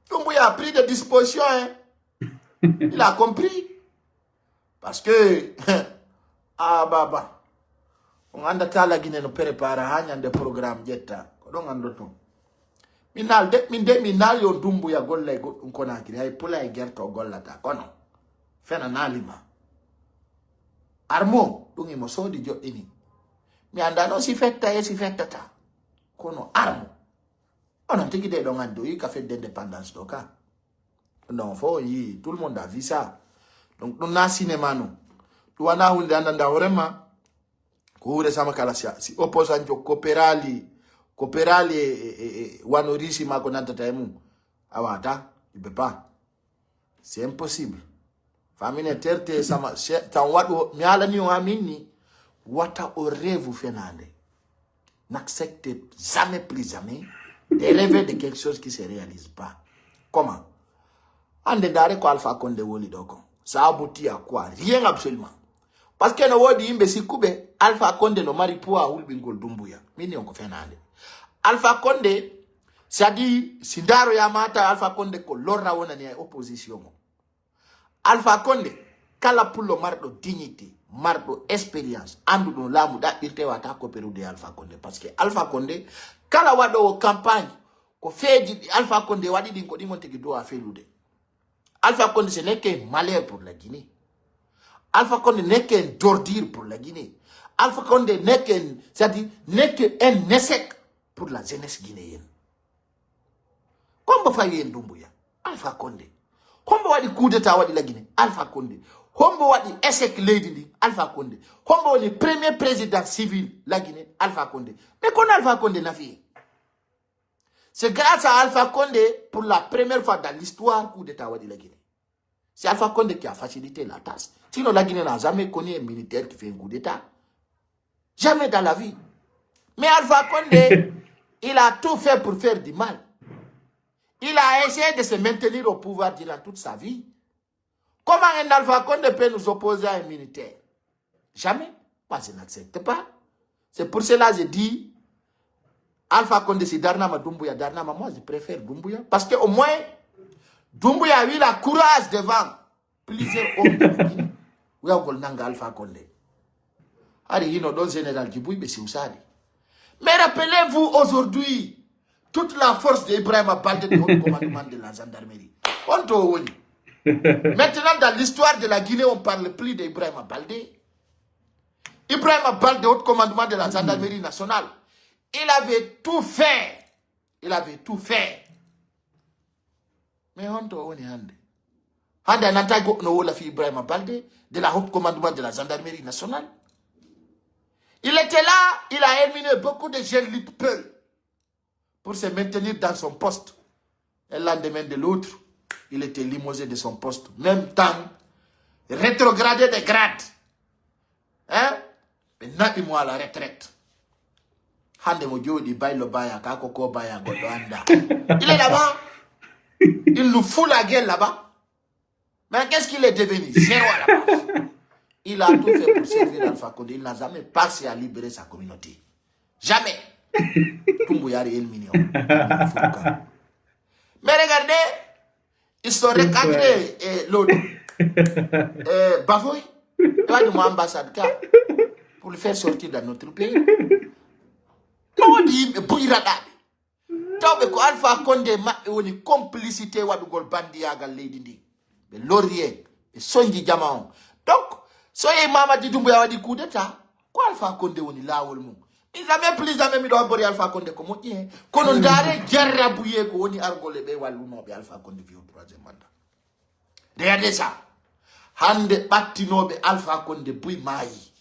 Dumbuya a pris des dispositions, hein. Il a compris. Parce que, ah, baba. On andata la Guinée no prépare ha ñande programme ƴetta. Ko ɗon andoton. Min naal de, min de, min naali on Dumbuya golla e goɗɗum Conakry, hay pula e gerto o gollata. Kono, fena naalima. Armo, ɗum imo soodi joɗɗini. Mi anda non si fetta e si fettata. Kono Armo. Onon tigi de ɗon andi o yi ka fedde indépendance ɗo ka. Non, fo on yi, tout le monde a vu ça. Donc, ɗum na cinéma non. Ɗum wana hunde andanda hoorema. Ko hure sama kala si, si opposant jo coopérali, coopérali e, e, e, e wano Russie ma ko nantata e mum. A wata, il peut pas. C'est impossible. Famine terte sama, se, tan waɗu, mi alani on amin ni, wata o rêve fenande. N'accepte jamais, plus jamais, de rêver de quelque chose qui se réalise pas. Comment? Ande ndaare ko Alpha Condé woli ɗo kon. Ça aboutit à quoi? Rien absolument. Parce que no woodi yimɓe sikkuɓe Alpha Condé no mari poids hulɓingol Dumbuya. Min ni on ko fenande. Alpha Condé, c'est-à-dire, si ndaroyama ta Alpha Condé ko lorra wonani e opposition o. Alpha Condé, kala pullo marɗo dignité, marɗo expérience, anduɗo laamu ɗaɓɓirte wata coopérude e Alpha Condé. Parce que Alpha Condé, kala waɗowo campagne, ko feeji ɗi Alpha Condé waɗi ɗin ko ɗin on tigi dowa felude. Alpha Condé, ce n'est qu'un malheur pour la Guinée. Alpha Condé n'est qu'un ordure pour la Guinée. Alpha Condé n'est qu'un, c'est-à-dire, n'est qu'un échec. pour la jeunesse guinéenne. Hombo fawi en Dumbuya? Alpha Condé. Hombo waɗi coup d'état waɗi la Guinée? Alpha Condé. Hombo waɗi échec leydi ndi? Alpha Condé. Hombo woni premier président civil la Guinée? Alpha Condé. Mais kono Alpha Condé nafi en. C'est grâce à Alpha Condé, pour la première fois dans l'histoire, coup d'état waɗi la Guinée. C'est Alpha Condé qui a facilité la tâche. Sinon, la Guinée n'a jamais connu un militaire qui fait un coup d'état. Jamais dans la vie. Mais Alpha Condé, il a tout fait pour faire du mal. Il a essayé de se maintenir au pouvoir durant toute sa vie. Comment un Alpha Condé peut nous opposer à un militaire? Jamais. Moi, je n'accepte pas. C'est pour cela que je dis, Alpha Condé, si darnama Dumbuya, darnama, moi, je préfère Dumbuya. Parce que au moins, Dumbuya a eu le courage devant plusieurs hommes de la Guinée. Wiyagol nanga Alpha Condé. Hari hino ɗon général ji buy ɓe siwsaali. Mais rappelez-vous aujourd'hui, toute la force de Ibrahima Baldé de haut commandement de la gendarmerie. On to woni. Maintenant, dans l'histoire de la Guinée, on parle plus d'Ibrahima Baldé. Ibrahima Baldé, haut commandement de la gendarmerie nationale, il avait tout fait. Il avait tout fait. Mais honto o woni hannde? Hannde a nantai goɗɗo no wola fi Ibrahima Baldé, de la haute commandement de la gendarmerie nationale. Il était là, il a éliminé beaucoup de jeunes lutteurs pour se maintenir dans son poste. Et le lendemain de l'autre, il était limogé de son poste. Même temps, rétrogradé de grade. Hein? Ɓe naɓi mo à la retraite. Hannde mo jooɗi baylo baya, ka ko ko baya goɗɗo annda. Il est là-bas. Il nous fout la gueule là-bas. Mais qu'est-ce qu'il est devenu? Zéro à la base. Il a tout fait pour servir Alpha Condé. Il n'a jamais pensé à libérer sa communauté. Jamais. Tumbu yari éliminé. Mais regardez, ils sont recadrés et l'autre. Euh, Bafoy, il a dit mon ambassade car pour le faire sortir dans notre pays. No wodi yimɓe buyraɗaaɓe. Tawɓe ko Alpha Condé maɓɓe woni complicité waɗugol bandiyaagal leydi ndi. Ɓe lorri en, ɓe sonji jama on. Donc, so yehi Mamadi Doumbouya waɗi coup d'état, ko Alpha Condé woni laawol mum. Mi jamais, plus jamais miɗo habbori Alpha Condé ko moƴƴi hen. Kono ndaare jarrabuyee ko woni argol e ɓe wallunooɓe Alpha Condé fi o troisième mandat. Regardez ça. Hannde ɓattinooɓe Alpha Condé buy maayi.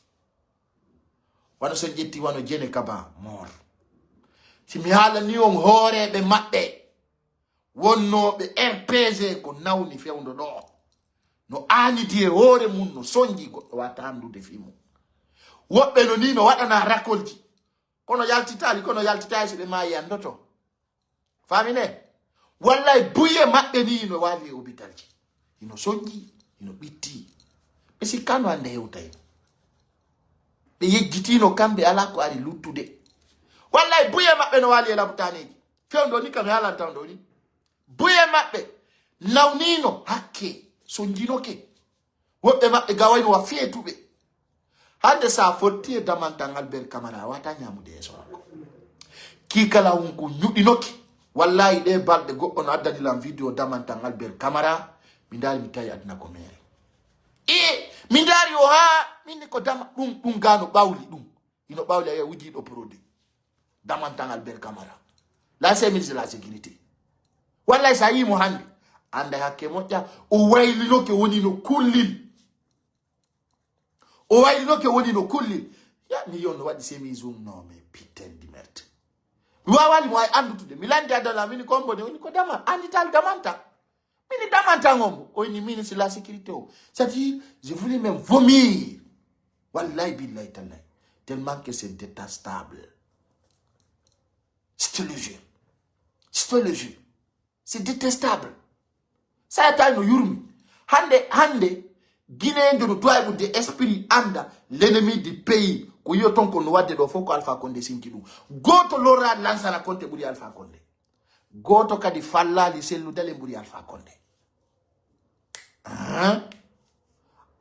Wano so en ƴetti wano Jene Kaba Moor. Si mi haalani on hooreeɓe maɓɓe wonnooɓe R P G ko nawni fewndo ɗoo. No aanidi e hoore mum, no sonji, goɗɗo waata anndude fii mum. Woɓɓe no nii no waɗana rakolji. Kono yaltitaali, kono yaltitaali si ɓe maayi anndoto. Faamine? Wallay buye maɓɓe nii no waali e obitalji. Hino sonji, hino ɓitti. Ɓe sikkaano hannde hewtay. Ɓe yejjitiino kamɓe alaa ko ari luttude. Wallay buye maɓɓe no waali e labutaaneeji. Fewndo ni kam haalanta on ɗoo ni. Buye maɓɓe nawniino hakke, sonjinoke. Woɓɓe maɓɓe gawayno wa feetuɓe. Hannde sa fotti e damantan Albert Camara, a wata ñamude yeeso makko. Kii kala hunku ñuɗinoke. Wallahi ɗee balɗe goɗɗo no addani lan video damantan Albert Camara. Mi ndaari mi tawi aduna ko meere. E mi ndaari o haa min ni ko dama ɗum, ɗum gaa no ɓawli ɗum. Ino ɓawli a wi'a wujiiɗo produit. Damantan Albert Camara. L'ancien ministre de la sécurité. Wallahi sa yii mo hannde, annday hakke moƴƴa, o waylinoke woni no kullin. O waylinoke woni no kullin. Ya, mi yo no waɗi chemise um, non, mais putain de merde. Mi waawali mo ay anndutude. Mi landi adala, mini ko mbone, woni ko dama, andital damanta. Mini damantan on, o ini ministre de la sécurité o. C'est-à-dire, je voulais même vomir. Wallahi, billahi, tallahi. Tellement que c'est détestable. Je te le jure. Je te le jure. C'est détestable. Sa tawi no yurmi. Hannde, hannde, Guinéen no doit ɓurde esprit annda l'ennemi du pays. Ko yi'oton ko no waɗde ɗoo fof ko Alpha Condé sinki ɗum. Gooto lorraali Lansana Konte ɓuri Alpha Condé. Gooto kadi fallaali Cellou Dalein ɓuri Alpha Condé. Hein?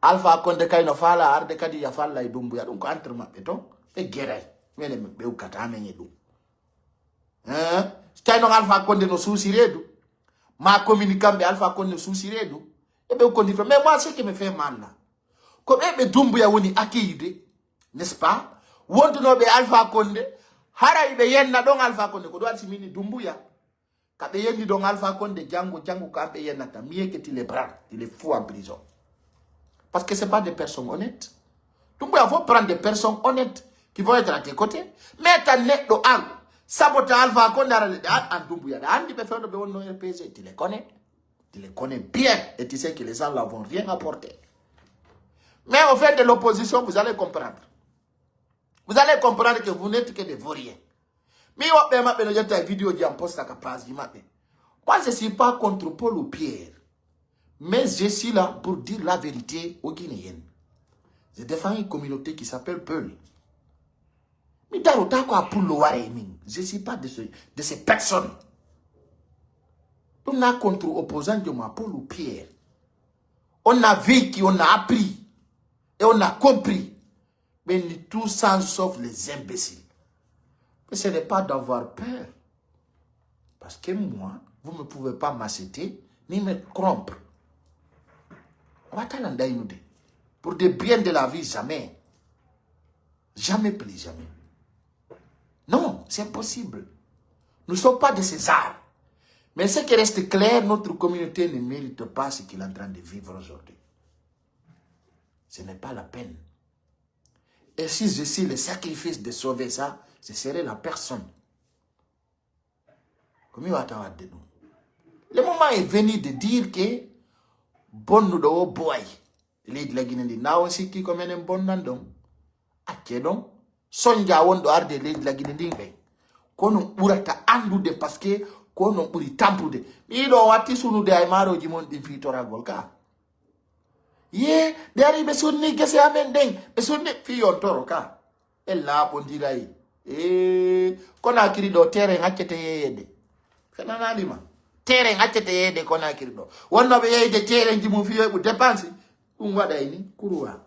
Alpha Condé kay no faala arde kadi ya falla e Dumbuya, ɗum ko entre maɓɓe ton. Ɓe geray. Minen ɓe ukkata men e ɗum. Hein? So tawi noon Alpha Condé no suusi reedu, ma communiquant ɓe Alpha Condé no suusi reedu, e ɓe ukkondirta. Mais moi, ce qui me fait mal là, ko ɓe ɓe Dumbuya woni accueillir, n'est-ce pas? Wontunooɓe Alpha Condé, Haray ɓe yenna ɗon Alpha Condé, ko ɗum waɗi si min Doumbouya. Ka ɓe yenni ɗon Alpha Condé, janngo, janngo, ka ɓe yennata. Mieux que tu les prends, tu les fous en prison. Parce que c'est pas des personnes honnêtes. Doumbouya faut prendre des personnes honnêtes qui vont être à tes côtés. Mais ta neɗɗo an, sabota Alpha Condé ara leɗɗe an, an Doumbouya. Ɗa anndi ɓe fewndo ɓe wonno R P G, tu les connais. Tu les connais bien et tu sais que les gens là vont rien apporter. Mais au fait de l'opposition, vous allez comprendre. Vous allez comprendre que vous n'êtes que des vauriens. Mi woɓɓe maɓɓe no ƴetta e vidéo ji am posta ka page ji maɓɓe. Moi, je suis pas contre Paul ou Pierre. Mais je suis là pour dire la vérité aux Guinéens. Je défends une communauté qui s'appelle Peul. Mi darota ko a pullo ware e min. Je suis pas de, ce, de ces personnes. On a contre opposant de moi, Paul ou Pierre. On a vécu, on a appris. Et on a compris. Mais ni tout ça, sauf les imbéciles. Mais ce n'est pas d'avoir peur. Parce que moi, vous ne pouvez pas m'acheter, ni me corrompre. On va t'en dire. Pour des biens de la vie, jamais. Jamais plus, jamais. Non, c'est impossible. Nous ne sommes pas de César. Mais ce qui reste clair, notre communauté ne mérite pas ce qu'il est en train de vivre aujourd'hui. Ce n'est pas la peine. Et si je suis le sacrifice de sauver ça, ce serait la personne. Ko mi wata wadde ɗum. Le moment est venu de dire que bonnuɗo o boy. Leydi Lagine ndi, na on sikki ko menen bonnan ɗon. Accee ɗon. Sonja wonɗo arde leydi Lagine ndin ɓen. Ko non ɓurata anndude, parce que ko non ɓuri tampude. Mi yiɗo watti sunude ay maaroji mon ɗin fii toragol ka. Ye, ɓe ari ɓe sonni gese amen ɗen. Ɓe sonni fii on toro ka. Ɓe laaɓondiray. Ee, Conakry ɗo, terrain accete yeeyede. Fenanaali ma. Terrain accete yeeyede Conakry ɗo. Wonno ɓe yeeyde terrain ji mum fii yoɓu dépense. Ɗum waɗay ni, kuruwa.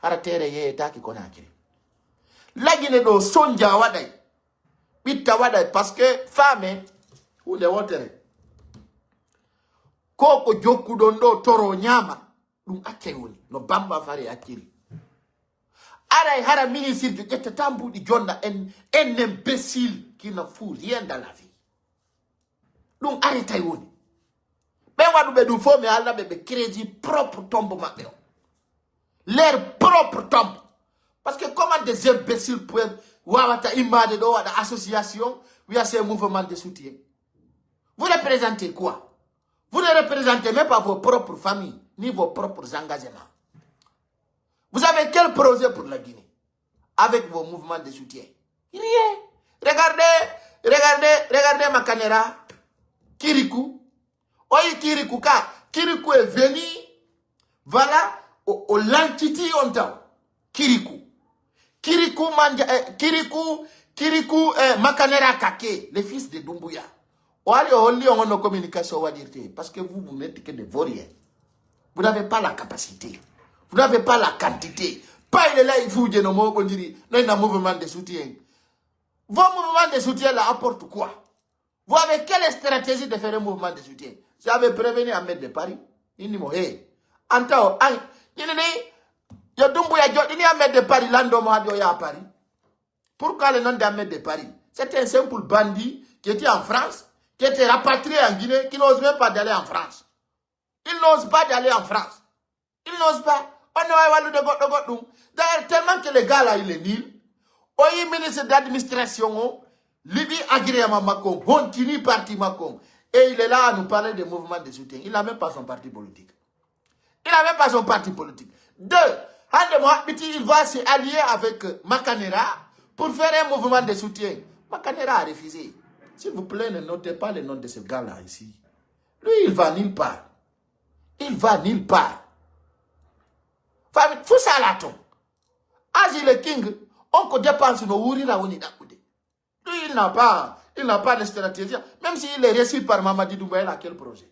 Hara terrain yeeyetaaki Conakry. Lagine ɗo sonja waɗay. Ɓitta waɗay, parce que faame, huunde wootere. Ko ko jokkuɗon ɗo toro ñaama, ɗum accay woni. No Bamba Fari acciri. Aray hara ministirjo ƴettata mbuuɗi jonna en, un imbécile qui ne fout rien dans la vie. Ɗum aretay woni. Ɓen waɗuɓe ɗum fof, mi haalna ɓe, ɓe créeji propre tombe maɓɓe on. Leur propre tombe. Parce que comment des imbéciles peuvent wawata immade ɗo waɗa association, wiya c'est mouvement de soutien. Vous représentez quoi? Vous ne représentez même pas vos propres familles, ni vos propres engagements. Vous avez quel projet pour la Guinée avec vos mouvements de soutien? Rien. Regardez, regardez, regardez Makanera, Kirikou. Oui, Kirikou, car Kirikou est venu, voilà, au, au Lantiti on taw. Kirikou. Kirikou Manja, eh, Kirikou, Kirikou, eh, Makanera Kake, le fils de Doumbouya. O ari o holli on honno communication waɗirte, parce que vous, vous n'êtes que des vauriens. Vous n'avez pas la capacité. Vous n'avez pas la quantité. Payɗe layfuuje no moɓondiri, no ina mouvement de soutien. Vos mouvements de soutien là apportent quoi? Vous avez quelle stratégie de faire un mouvement de soutien? Vous avez prévenu Ahmed de Paris. Il dit, mo, hey, anta o, ay, ñini ni, yo Doumbouya joɗɗini Ahmed de Paris, lando mo hadi o yaha Paris. Pourquoi le nom d'Ahmed de Paris? C'est un simple bandit qui était en France, qui était rapatrié en Guinée, qui n'ose même pas d'aller en France. Il n'ose pas d'aller en France. Il n'ose pas. On ne va wallude goɗɗo goɗɗum. D'ailleurs, tellement que le gars là, il est nul. O yi ministre d'administration o, liɓi agrément makko, hontini parti makko. Et il est là à nous parler de mouvement de soutien. Il n'a même pas son parti politique. Il n'a même pas son parti politique. Deux, hande mo haɓɓiti, il va se allier avec, euh, Makanera pour faire un mouvement de soutien. Makanera a refusé. S'il vous plaît, ne notez pas le nom de ce gars-là ici. Lui, il va nulle part. Il va nulle part. Fami, fu sala ton. Azi le king, on ko dépense no wurira woni ɗaɓɓude. Lui, il n'a pas, il n'a pas de stratégie. Même s'il est reçu par Mamadi Doumbouya, il a quel projet?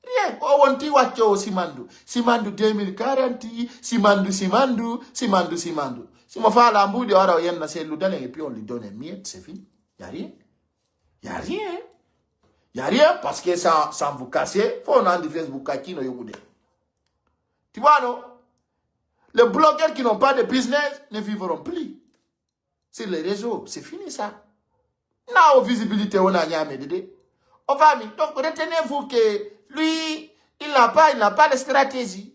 Rien. O wonti wacco o Simandu. Simandu deux mille quarante, Simandu, Simandu, Simandu, Simandu. Si mo faala mbuuɗi, o ara o yenna sellu dalen, et puis on lui donne une miette, c'est fini. Y a rien. Y a rien. Y a rien parce que sans, sans vous casser, faut on a du Facebook à qui no yogude. Tu vois, non? Les blogueurs qui n'ont pas de business ne vivront plus. sur les réseaux. C'est fini ça. Na o visibilité wona ñaamede de. On va mi. Donc retenez-vous que lui, il n'a pas, il n'a pas de stratégie.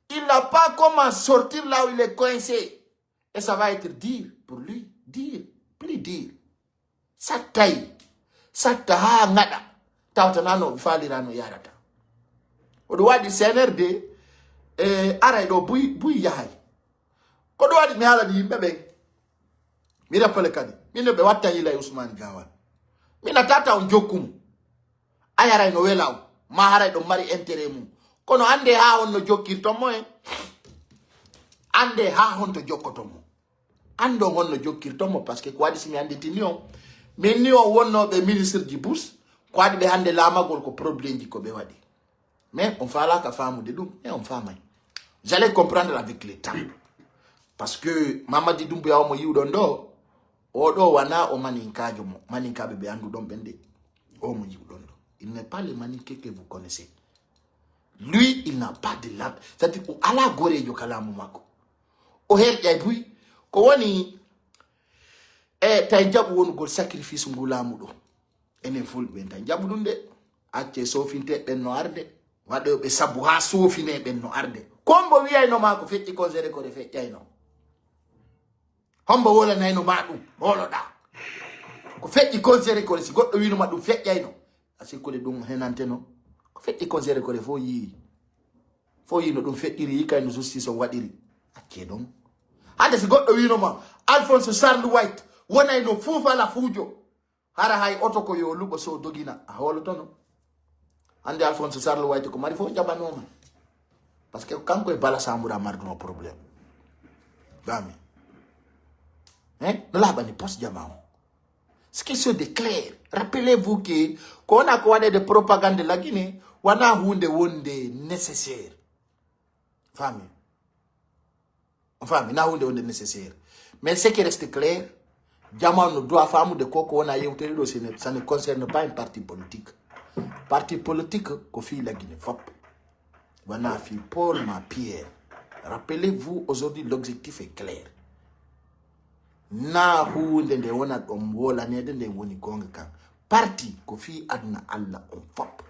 Il n'a pas comment sortir là où il est coincé. Et ça va être dur pour lui. Dur. Plus dur. Sattay. Satta haa ngaɗa. Tawata na no faalira no yarata. Oɗo waɗi C N R D, e aray ɗo buy, buy yahay. Ko ɗo waɗi mi haalani yimɓe ɓen. Mi rappele kadi. Min no ɓe watta yila e Ousmane Gawal. Min a tata on jokkumo. A yaray no wela o. Ma haray ɗon mari intérêt mum. Kono annde haa honno jokkirton mo en. Annde haa honto jokkoton mo. Anndon honno jokkirton mo, parce que ko waɗi si mi annditini on. Min ni on wonnooɓe ministre ji Bush, ko waɗi ɓe hannde laamagol ko problème ji ko ɓe waɗi. Mais on faalaaka faamude ɗum, mais on faamay. Vous allez comprendre avec le temps. Parce que Mamadi Doumbouya omo yiwɗon ɗo, o ɗo wana o maninkaajo mo, maninkaaɓe ɓe annduɗon ɓen de, o mo yiwɗon ɗo. Il n'est pas le Maninké que vous connaissez. Lui, il n'a pas de lab, c'est-à-dire o alaa goreejo ka laamu makko. O herƴay buy, ko woni e tawi jaɓu wonugol sacrifice ngu laamu ɗo. Enen fulɓe ɓen tan jaɓu ɗum de. Acce soofinte ɓen no arde. Waɗoɓe sabu haa soofine ɓen no arde. Ko hombo wiyayno ma ko feƴƴi konsere ko de feƴƴayno? Hombo wolanayno ma ɗum? Woloɗa. Ko feƴƴi konsere ko de si goɗɗo wino ma ɗum feƴƴayno. A sikkude ɗum henante no? Ko feƴƴi konsere ko de fo yii. Fo yii no ɗum feƴƴiri, yi kay no justice on waɗiri. Acce ɗon. Hande si goɗɗo wino ma, Alphonse Charles White wonayno fuufala fuujo. Hara hay oto ko yo luɓo so dogina, a hoolotono. Hande Alphonse Charles White ko mari fof jaɓanooma. Parce que kanko e Bala Samura marduno problème. Bami. Hein? No laɓani poste jama on. Ce qui se déclare. Rappelez-vous que ko wona ko waɗede propagande la Guinée, wana hunde wonde nécessaire. Fami. On faami, na hunde wonde nécessaire. Mais ce qui reste clair, jama no doit faamude ko ko wona yewtere ɗo, ce ne, ça ne concerne pas un parti politique. Parti politique, ko fii la Guinée fop. Wana fii Paul ma Pierre. Rappelez-vous, aujourd'hui, l'objectif est clair. Na hunde nde wona ɗon wolanede nde woni gonga kan. Parti, ko fii aduna Allah on fop.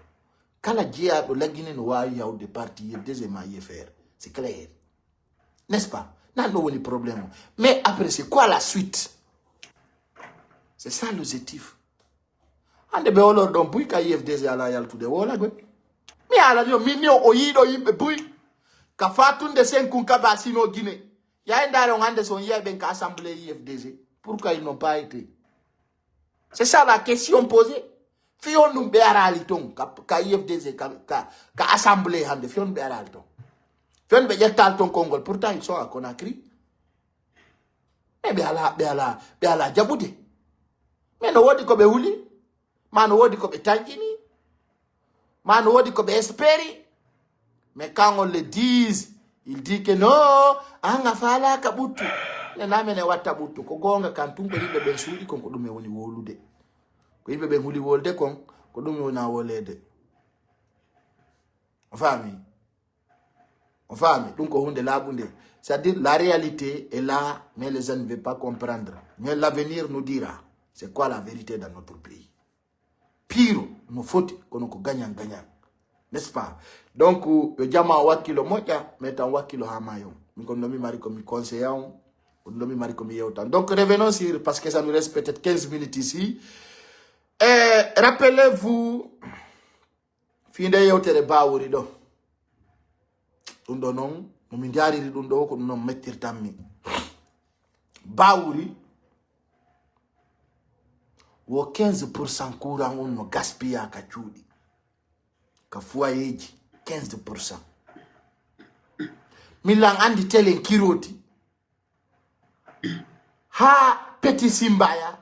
Kala jeyaaɗo la Guinée no waawi yawde parti I F D G ma I F R. C'est clair. N'est-ce pas? Nan ɗo woni problème o. Mais après, c'est quoi la suite? C'est ça l'objectif. Hande ɓe wolor ɗon buy ka I F D G ala yaltude wola goy. Mi ala yo mi mi o yiɗo yimɓe buy. Ka fatunde sen kun kaba sino Guinée. Yaay ndaare on hande so on yiyay ɓen ka assemblée I F D G. Pourquoi ils n'ont pas été? C'est ça la question posée. Fiyon ɗum ɓe araali ton ka, ka I F D G, ka, ka, ka assemblée hande, fiyon ɓe araali ton. Fiyon ɓe ƴettaali ton konngol. Pourtant, ils sont à Conakry. Mais ɓe ala, ɓe ala, ɓe ala jaɓude. Mais no woodi ko ɓe huli, ma no woodi ko ɓe tanƴini, ma no woodi ko ɓe espéri. Mais quand on le dise, il dit que non, an a faalaaka ɓuttu. Nena mene watta ɓuttu, ko goonga kan tun ko yimɓe ɓen suuɗi kon ko ɗum e woni wowlude. Ko yimɓe ɓen huli wolde kon, ko ɗum e wona woleede. O faami? O faami? Ɗum ko hunde laaɓunde. C'est-à-dire, la réalité est là, mais les gens ne veulent pas comprendre. Mais l'avenir nous dira, c'est quoi la vérité dans notre pays. Piiro no foti, kono ko gagnant gagnant. N'est-ce pas? Donc, yo jama wakkilo moƴƴa, mais tan wakkilo ha mayon. Min kon no mi mari ko mi conseilla on, kon no mi mari ko mi yewtan. Donc, revenons sur, parce que ça nous reste peut-être quinze minutes ici. Et rappelez-vous, fii nde yewtere Bawuri ɗo. Ɗum ɗo non, no mi njaariri ɗum ɗo, ko ɗum non mettirtammi. Bawuri, wo quinze pour cent courant on no gaspiya ka cuuɗi, ka foyeeji, quinze pour cent. Min lan anndi telen kiroti, haa Petit Simbaya,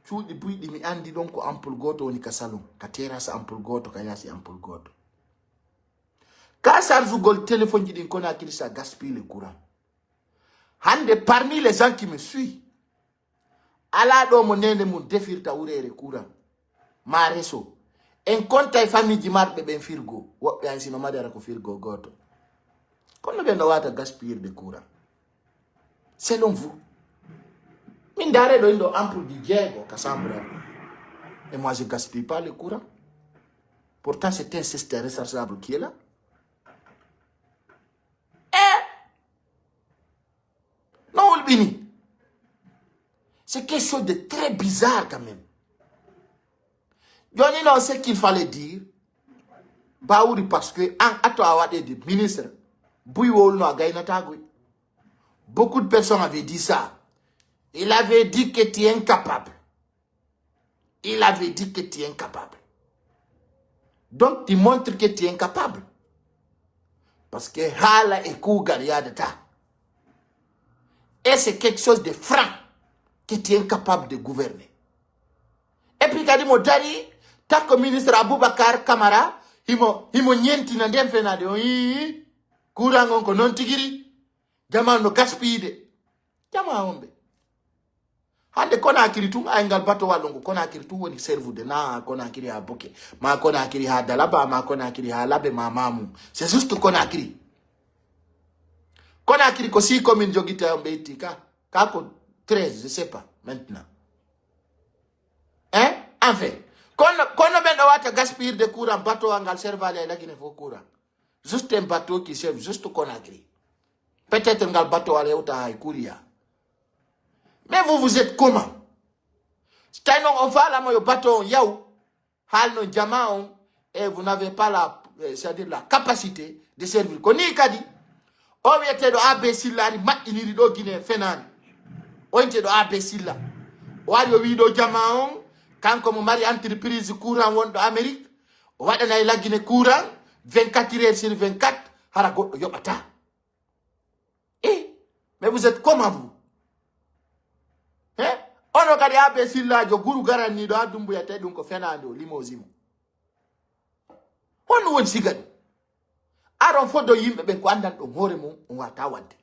cuuɗi buyɗi mi anndi ɗon ko ampoule gooto woni ka salon, ka terrasse ampoule gooto, ka yaasi ampoule gooto. Ka sarjugol téléphone ji ɗin Conakry, ça gaspille le courant. Hande, parmi les gens qui me suit, alaa ɗo mo nene mum defirta wureere courant. Ma réseau. En konta e famille ji marɓe ɓen firgo. Woɓɓe hay sino mari ara ko firgo gooto. Kono ɓen no wata gaspillirde courant. Selon vous? Ndaaree ɗoo, indo ampoule ji jeego ka chambre am. Et moi, je gaspille pas le courant. Pourtant, c'est un système rechargeable qui est là. Eh! No hulɓini. C'est quelque chose de très bizarre quand même. Jooni non, ce qu'il fallait dire, Bawuri, parce que an ato a waɗeede ministre, buy wowluno a gaynata goy. Beaucoup de personnes avaient dit ça. Il avait dit que tu es incapable. Il avait dit que tu es incapable. Donc, tu montres que tu es incapable. Parce que haala e kuugal yaadata. Et c'est quelque chose de franc que tu es incapable de gouverner. Et puis, kadi mo dari, takko ministre Aboubacar Camara, himo, himo ñentina nden fenaande on. Ii, courant on ko non tigiri. Jamaa no gaspiide. Jamaa on ɓe. Hande Conakry tun, ay ngal batowal on ko Conakry tun woni servude, na Conakry ha Boke, ma Conakry ha Dalaba, ma Conakry ha Labe, ma Mamu. C'est juste Conakry. Conakry ko six communes jogita on ɓe itti ka. Ka ko treize, je sais pas, maintenant. Hein? Enfin, kono, kono ɓen ɗo wata gaspirde courant batowal ngal servali ay lagine fo courant. Juste un bateau qui sert juste Conakry. Peut-être ngal batowal hewta hay Kouria. Mais vous, vous êtes comment? Si tawi non on faalama yo bateau on yaw, haalno jama on, et vous n'avez pas la, euh, c'est-à-dire la capacité de servir. Ko ni kadi, o wiyeteeɗo A B Silla ari maƴƴiniri ɗo Guinée fenaande. O wiyeteeɗo A B Silla. O ari o wii ɗo jama on, kanko mo mari entreprise courant wonɗo Amérique, o waɗanay lagine courant vingt-quatre heures sur vingt-quatre, hara goɗɗo yoɓata. Eh, mais vous êtes comment vous? Hein? Ono kadi A B Sillaajo guru garanniiɗo ha Dumbuya tawi ɗum ko fenaande o limoosi mo. Honno woni siga ɗum? Aɗon foddo yimɓe ɓen ko andan ɗon hoore mum on wata wadde.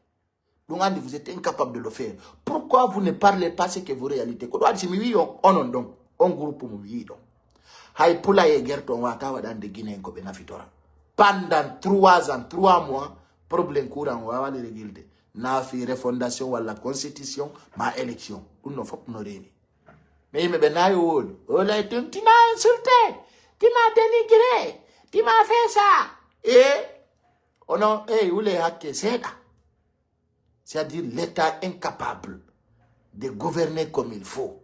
Ɗum andi vous êtes incapable de le faire. Pourquoi vous ne parlez pas ce que vous réalité? Ko ɗum andi si mi wi on, onon ɗon, on groupe mo wi ɗon. Hay pulaye gerte on wata waɗande Guinée ko ɓe nafitora. Pendant trois ans, trois mois, problème courant o wawani régilde. Nafi refondation walla constitution, ma élection. Ɗum no fof no reeni. Mais yimɓe ɓe nayi woni. O lay tun, tima insulté, tima dénigré, tima fait ça. E, ono, e, wule hakke seeɗa. C'est-à-dire l'État incapable de gouverner comme il faut.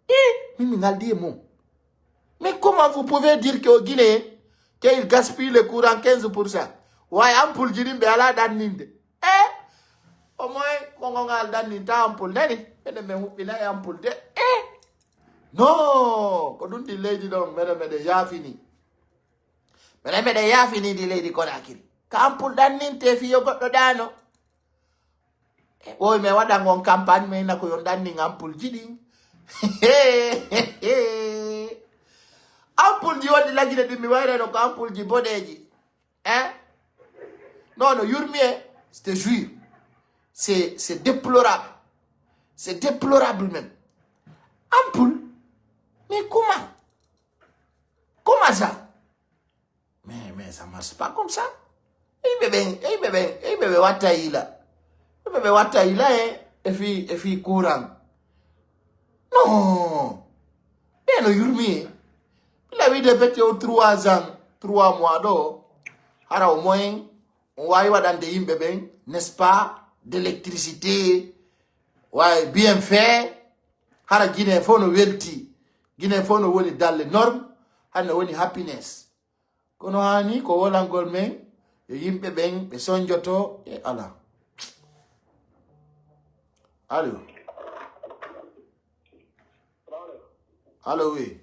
Eh, min mi ngaldi e mum. Mais comment vous pouvez dire que au Guinée, qu'il gaspille le courant quinze pour cent? Way ampoule ji ɗin ɓe ala ɗanninde. Eh, au moins, mo ngongal ɗanninta ampoule nani. Menen men huɓɓina e ampoule de. Eh, non, ko ɗum ɗi leydi ɗon, menen meɗen yaafini. Minen meɗen yaafiniidi leydi Konakiri. Ka ampoule ɗanninte fii yo goɗɗo ɗaano. E ɓooy men waɗan on campagne, men na ko yo ɗannin ampoule ji ɗin. Ampoule ji wonɗi lagine ɗin, mi wayrayno ko ampoule ji boɗeeji. Hein? Non, non, yurmi e, je te jure. C'est, c'est déplorable. C'est déplorable même. Ampoule? Mais comment? Comment ça? Mais, mais ça marche pas comme ça. Yimɓe ɓen, yimɓe ɓen, yimɓe ɓe watta yila. Yimɓe ɓe watta yila e, e fii, e fii courant. Non. Ɓe no yurmi e. Bila wiide bete o trois ans, trois mois ɗo. Hara au moins, on waawi waɗande yimɓe ɓen, n'est-ce pas, d'électricité. Waawi bien fait. Hara Guinée fof no welti. Guinée fof no woni dans les normes. Hara no woni happiness. Kono haa nii ko wolangol men, yo yimɓe ɓen ɓe sonjoto e alaa. Allo? Allo, oui.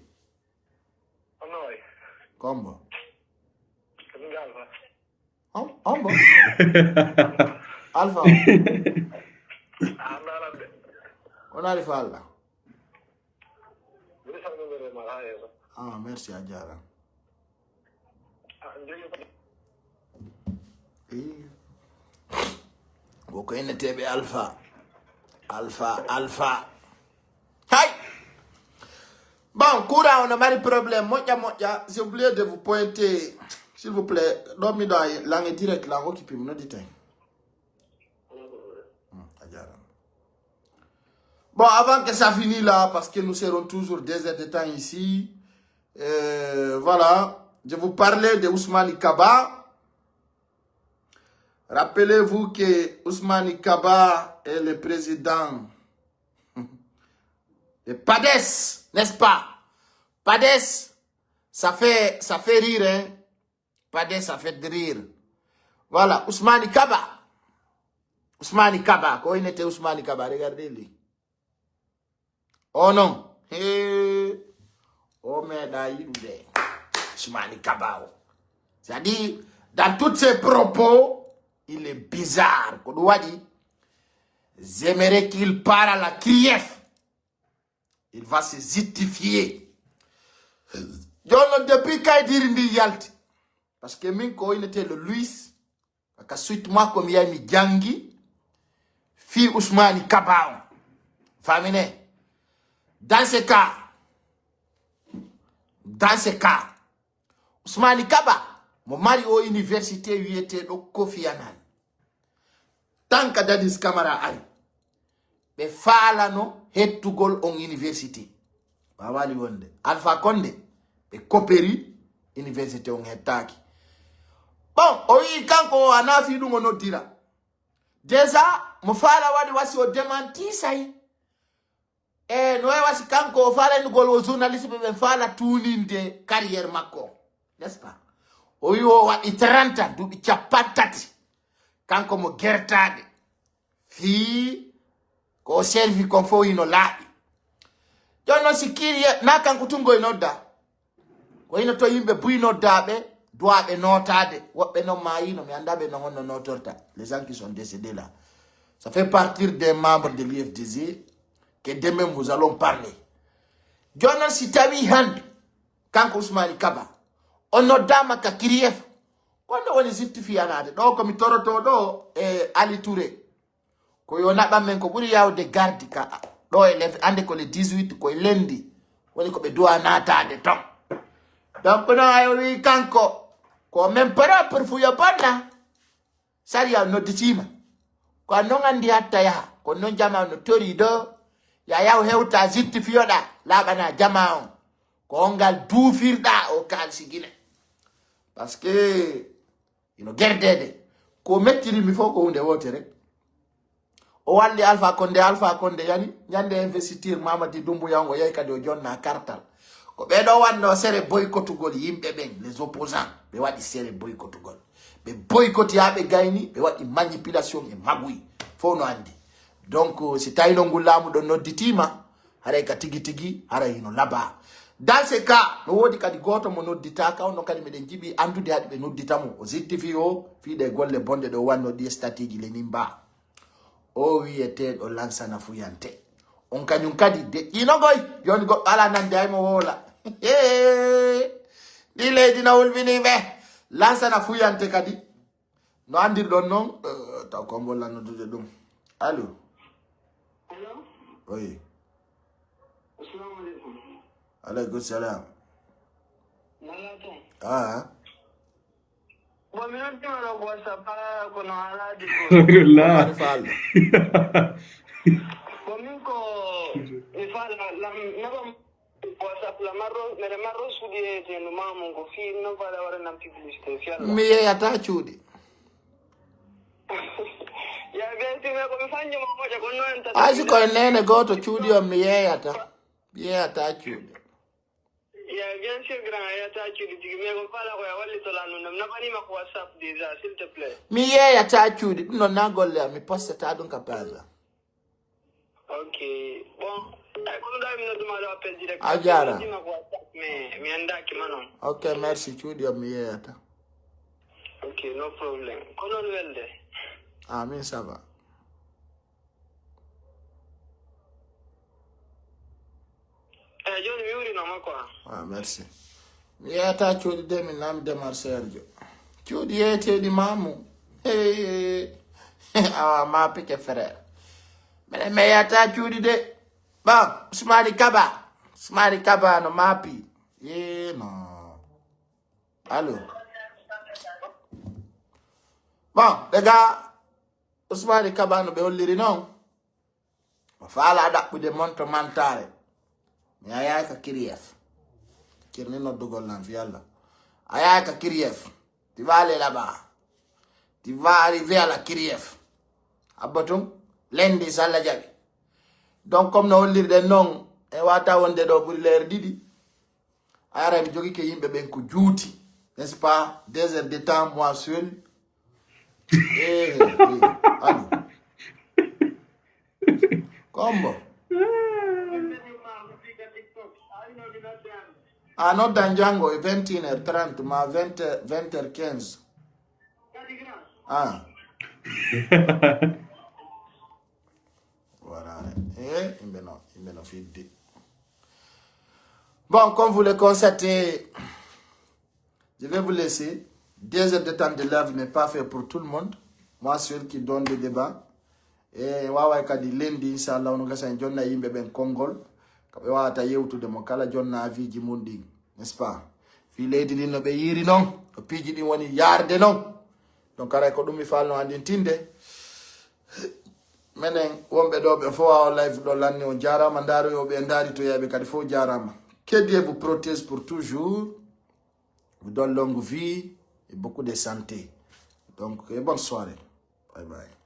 Kombo. Hom-, hombo? Alpha. On ari fa Allah. Ah, merci, a jaaraama. Eh. Ko ko enneteeɓe Alpha. Alpha, Alpha. Hay! Bon, courant on a mari problème. Moƴƴa, moƴƴa. J'ai oublié de vous pointer. S'il vous plaît, ɗo mi ɗo a langue direct la, occupé mi nodditay. Hmm, a jaaraama. Bon, avant que ça finisse là, parce que nous serons toujours deux heures de temps ici, euh, voilà, je vous parlais de Ousmane Kaba. Rappelez-vous que Ousmane Kaba est le président de PADES, n'est-ce pas? PADES, ça fait, ça fait rire, hein? PADES, ça fait rire. Voilà, Ousmane Kaba. Ousmane Kaba, quand il était Ousmane Kaba, regardez-le. Oh non. Hey. Oh, mais Daïdou de. Ousmane Kaba. C'est-à-dire, dans tous ses propos, il est bizarre. Ko ɗum waɗi, j'aimerais qu'il parle à la C R I F. Il va se justifier. Jooni non, depuis kay diri ndi yalti. Parce que min ko innete le Luis, ka suite moi comme yami jangi, fi Ousmane Kaba on. Famine. Dans ce cas, dans ce cas, Ousmane Kaba, mo mari o université wiyeteeɗo Kofi Annan. Tan ka Dadis Camara ari. Ɓe faalano hettugol on université. Waawali wonde. Alpha Condé, ɓe koperi université on hettaaki. Bon, o wi'i kanko o anaa fii ɗum o noddira. Déjà, mo faala waɗi wasi o démenti say. E no wayi wasi kanko o faala innugol o journaliste ɓe ɓen faala tuuninde carrière makko. N'est-ce pas? O wi'i o waɗi trente ans, duuɓi cappanɗe tati. Kanko mo gertaade. Fii ko o servi kon fof hino laaɓi. Jooni non si kiiri ye-, na kanko tun goy nodda. Ko hino to yimɓe buy noddaaɓe, duwaaɓe nootaade. Woɓɓe non maayino, mi anndaa ɓe non honno nootorta. Les gens qui sont décédés là. Ça fait partie des membres de l'U F D G que demain nous allons parler. Jooni non si tawi hannde, kanko Ousmane Kaba, o noddaama ka C R I F, ko honno woni justifianaade? Ɗo ko mi torotoo ɗo e Ali Touré. Ko yo naɓan men ko ɓuri yaawde gardi ka ɗo e lef-, annde ko le dix-huit, ko e lundi. Woni ko ɓe duwa naataade ton. Donc, no ayo wi kanko, ko men propre fu yo bonna. Sariya nodditiima. Ko an non anndi hatta yaha. Ko non jamaa no tori ɗo. Ya yaw hewta justifiyoɗa, laaɓana jamaa on. Ko on ngal duufirɗa o kaalisi Gine. Parce que hino gerdeede. Ko mettiri mi fof ko huunde wootere. O walli Alpha Condé, Alpha Condé yani, ñande investiture Mamadi Doumbouya on o yahi kadi o jonna kartal. Ko ɓee ɗoo wannoo sere boykotugol yimɓe ɓen, les opposants. Ɓe waɗi sere boykotugol. Ɓe boykoti haa ɓe gayni, ɓe waɗi manipulation e maguy. Fof no anndi. Donc, si tawino ngu laamu ɗon nodditiima, haray ka tigi tigi, haray hino labaa. Dans ce cas, no woodi kadi gooto mo nodditaaka, on non kadi miɗen jiɓi anndude haɗi ɓe noddita mo. O justifié o fii ɗee golle bonɗe ɗe o wannoo ɗi e statiiji le nimba. O wiyeteeɗo Lansana Fuyante. On kañum kadi deƴƴiino goy. Jooni goɗɗo alaa nande hay mo wowla. Ɗii leydi no wulbinii ɓe. Lansana Fuyante kadi. No anndirɗon non, eh, taw ko mbollan noddude ɗum. Allo? Allo? Oui. Assalamu alaikum. Alaikum salam. Nala ton. Ah. Bon, mi noddi ma ɗo ko WhatsApp, ah, kono alaa di ko. Alhamdulillah. Mari faal. Bon, min ko, mi faala lam, nabam WhatsApp la marro, mere marro suuɗi e no mamu ko fi no faala wara nan publicité, fi Allah. Mi yeeyata cuuɗi. Ya, bien sûr, mais ko mi fanjo mo moƴa, ko noon en tata. Hay si ko e neene gooto cuuɗi on mi yeeyata. Mi yeeyata cuuɗi. Ya, bien sûr, grand, a yeeyata cuuɗi tigi, mais ko faala ko ya wallito lan ɗum, mi naɓaniima ko WhatsApp déjà, s'il te plaît. Mi yeeyata cuuɗi, ɗum noon na golle am, mi postata ɗum ka page am. Ok. Bon, eh, kono ɗa mi nodduma ɗo appel direct. A jaaraama. Mi noddima ko WhatsApp, mais mi anndaaki ma non. Ok, merci. Cuuɗi on mi yeeyata. Ok, no problem. Ko non welde? Amin, ça va. Eh, jooni mi wurinoma quoi. Ah, merci. Mi yeeyata cuuɗi de, min na mi démarcheur jo. Cuuɗi yeeyeteeɗi mamu. Hey. Awa, ma pike frère. Mene mi yeeyata cuuɗi de. Bon, Ousmane Kaba. Ousmane Kaba no mapi. Eh, non. Allo. Bon, les gars, Ousmane Kaba no ɓe holliri non. Ba faala ɗaɓɓude mon to mantaare. Mi ayaay ka Kirief. Kirni noddugol nan fi Yalla. Ayaay ka Kirief. Ti va aller là-bas. Ti va arriver à la Kirief. Abba tun. Lendi salla jaɓi. Donc, comme no hollirɗen non, e wata wonde ɗo ɓuri leer ɗiɗi. Ara mi jogike yimɓe ɓen ko juuti. N'est-ce pas? Deux heures de temps, moi seul. Eh, eh, allô. Kombo. A noddan janngo e vingt et une heures trente ma vingt, vingt heures quinze. Ah. Voilà. Eh, yimɓe no, yimɓe no fidde. Bon, comme vous le constatez, je vais vous laisser. Deux heures de temps de live n'est pas fait pour tout le monde. Moi, celui qui donne le débat. E waaway kadi lendi, inchallah, no gasa en jonna yimɓe ɓen konngol. Ka ɓe waawata yewtude mo kala jonna aviiji mun ɗin, n'est-ce pas? Fii leydi ndin no ɓe yiiri non, no piiji ɗin woni yaarde non. Donc, haray ko ɗum mi faalno anndintinde. Menen wonɓe ɗo ɓe fof wawa live ɗo lanni on jaarama, ndaaroyooɓe e ndaaritoyaaɓe kadi fof jaarama. Que Dieu vous protège pour toujours, vous donne longue vie et beaucoup de santé. Donc, et bonne soirée. Bye bye.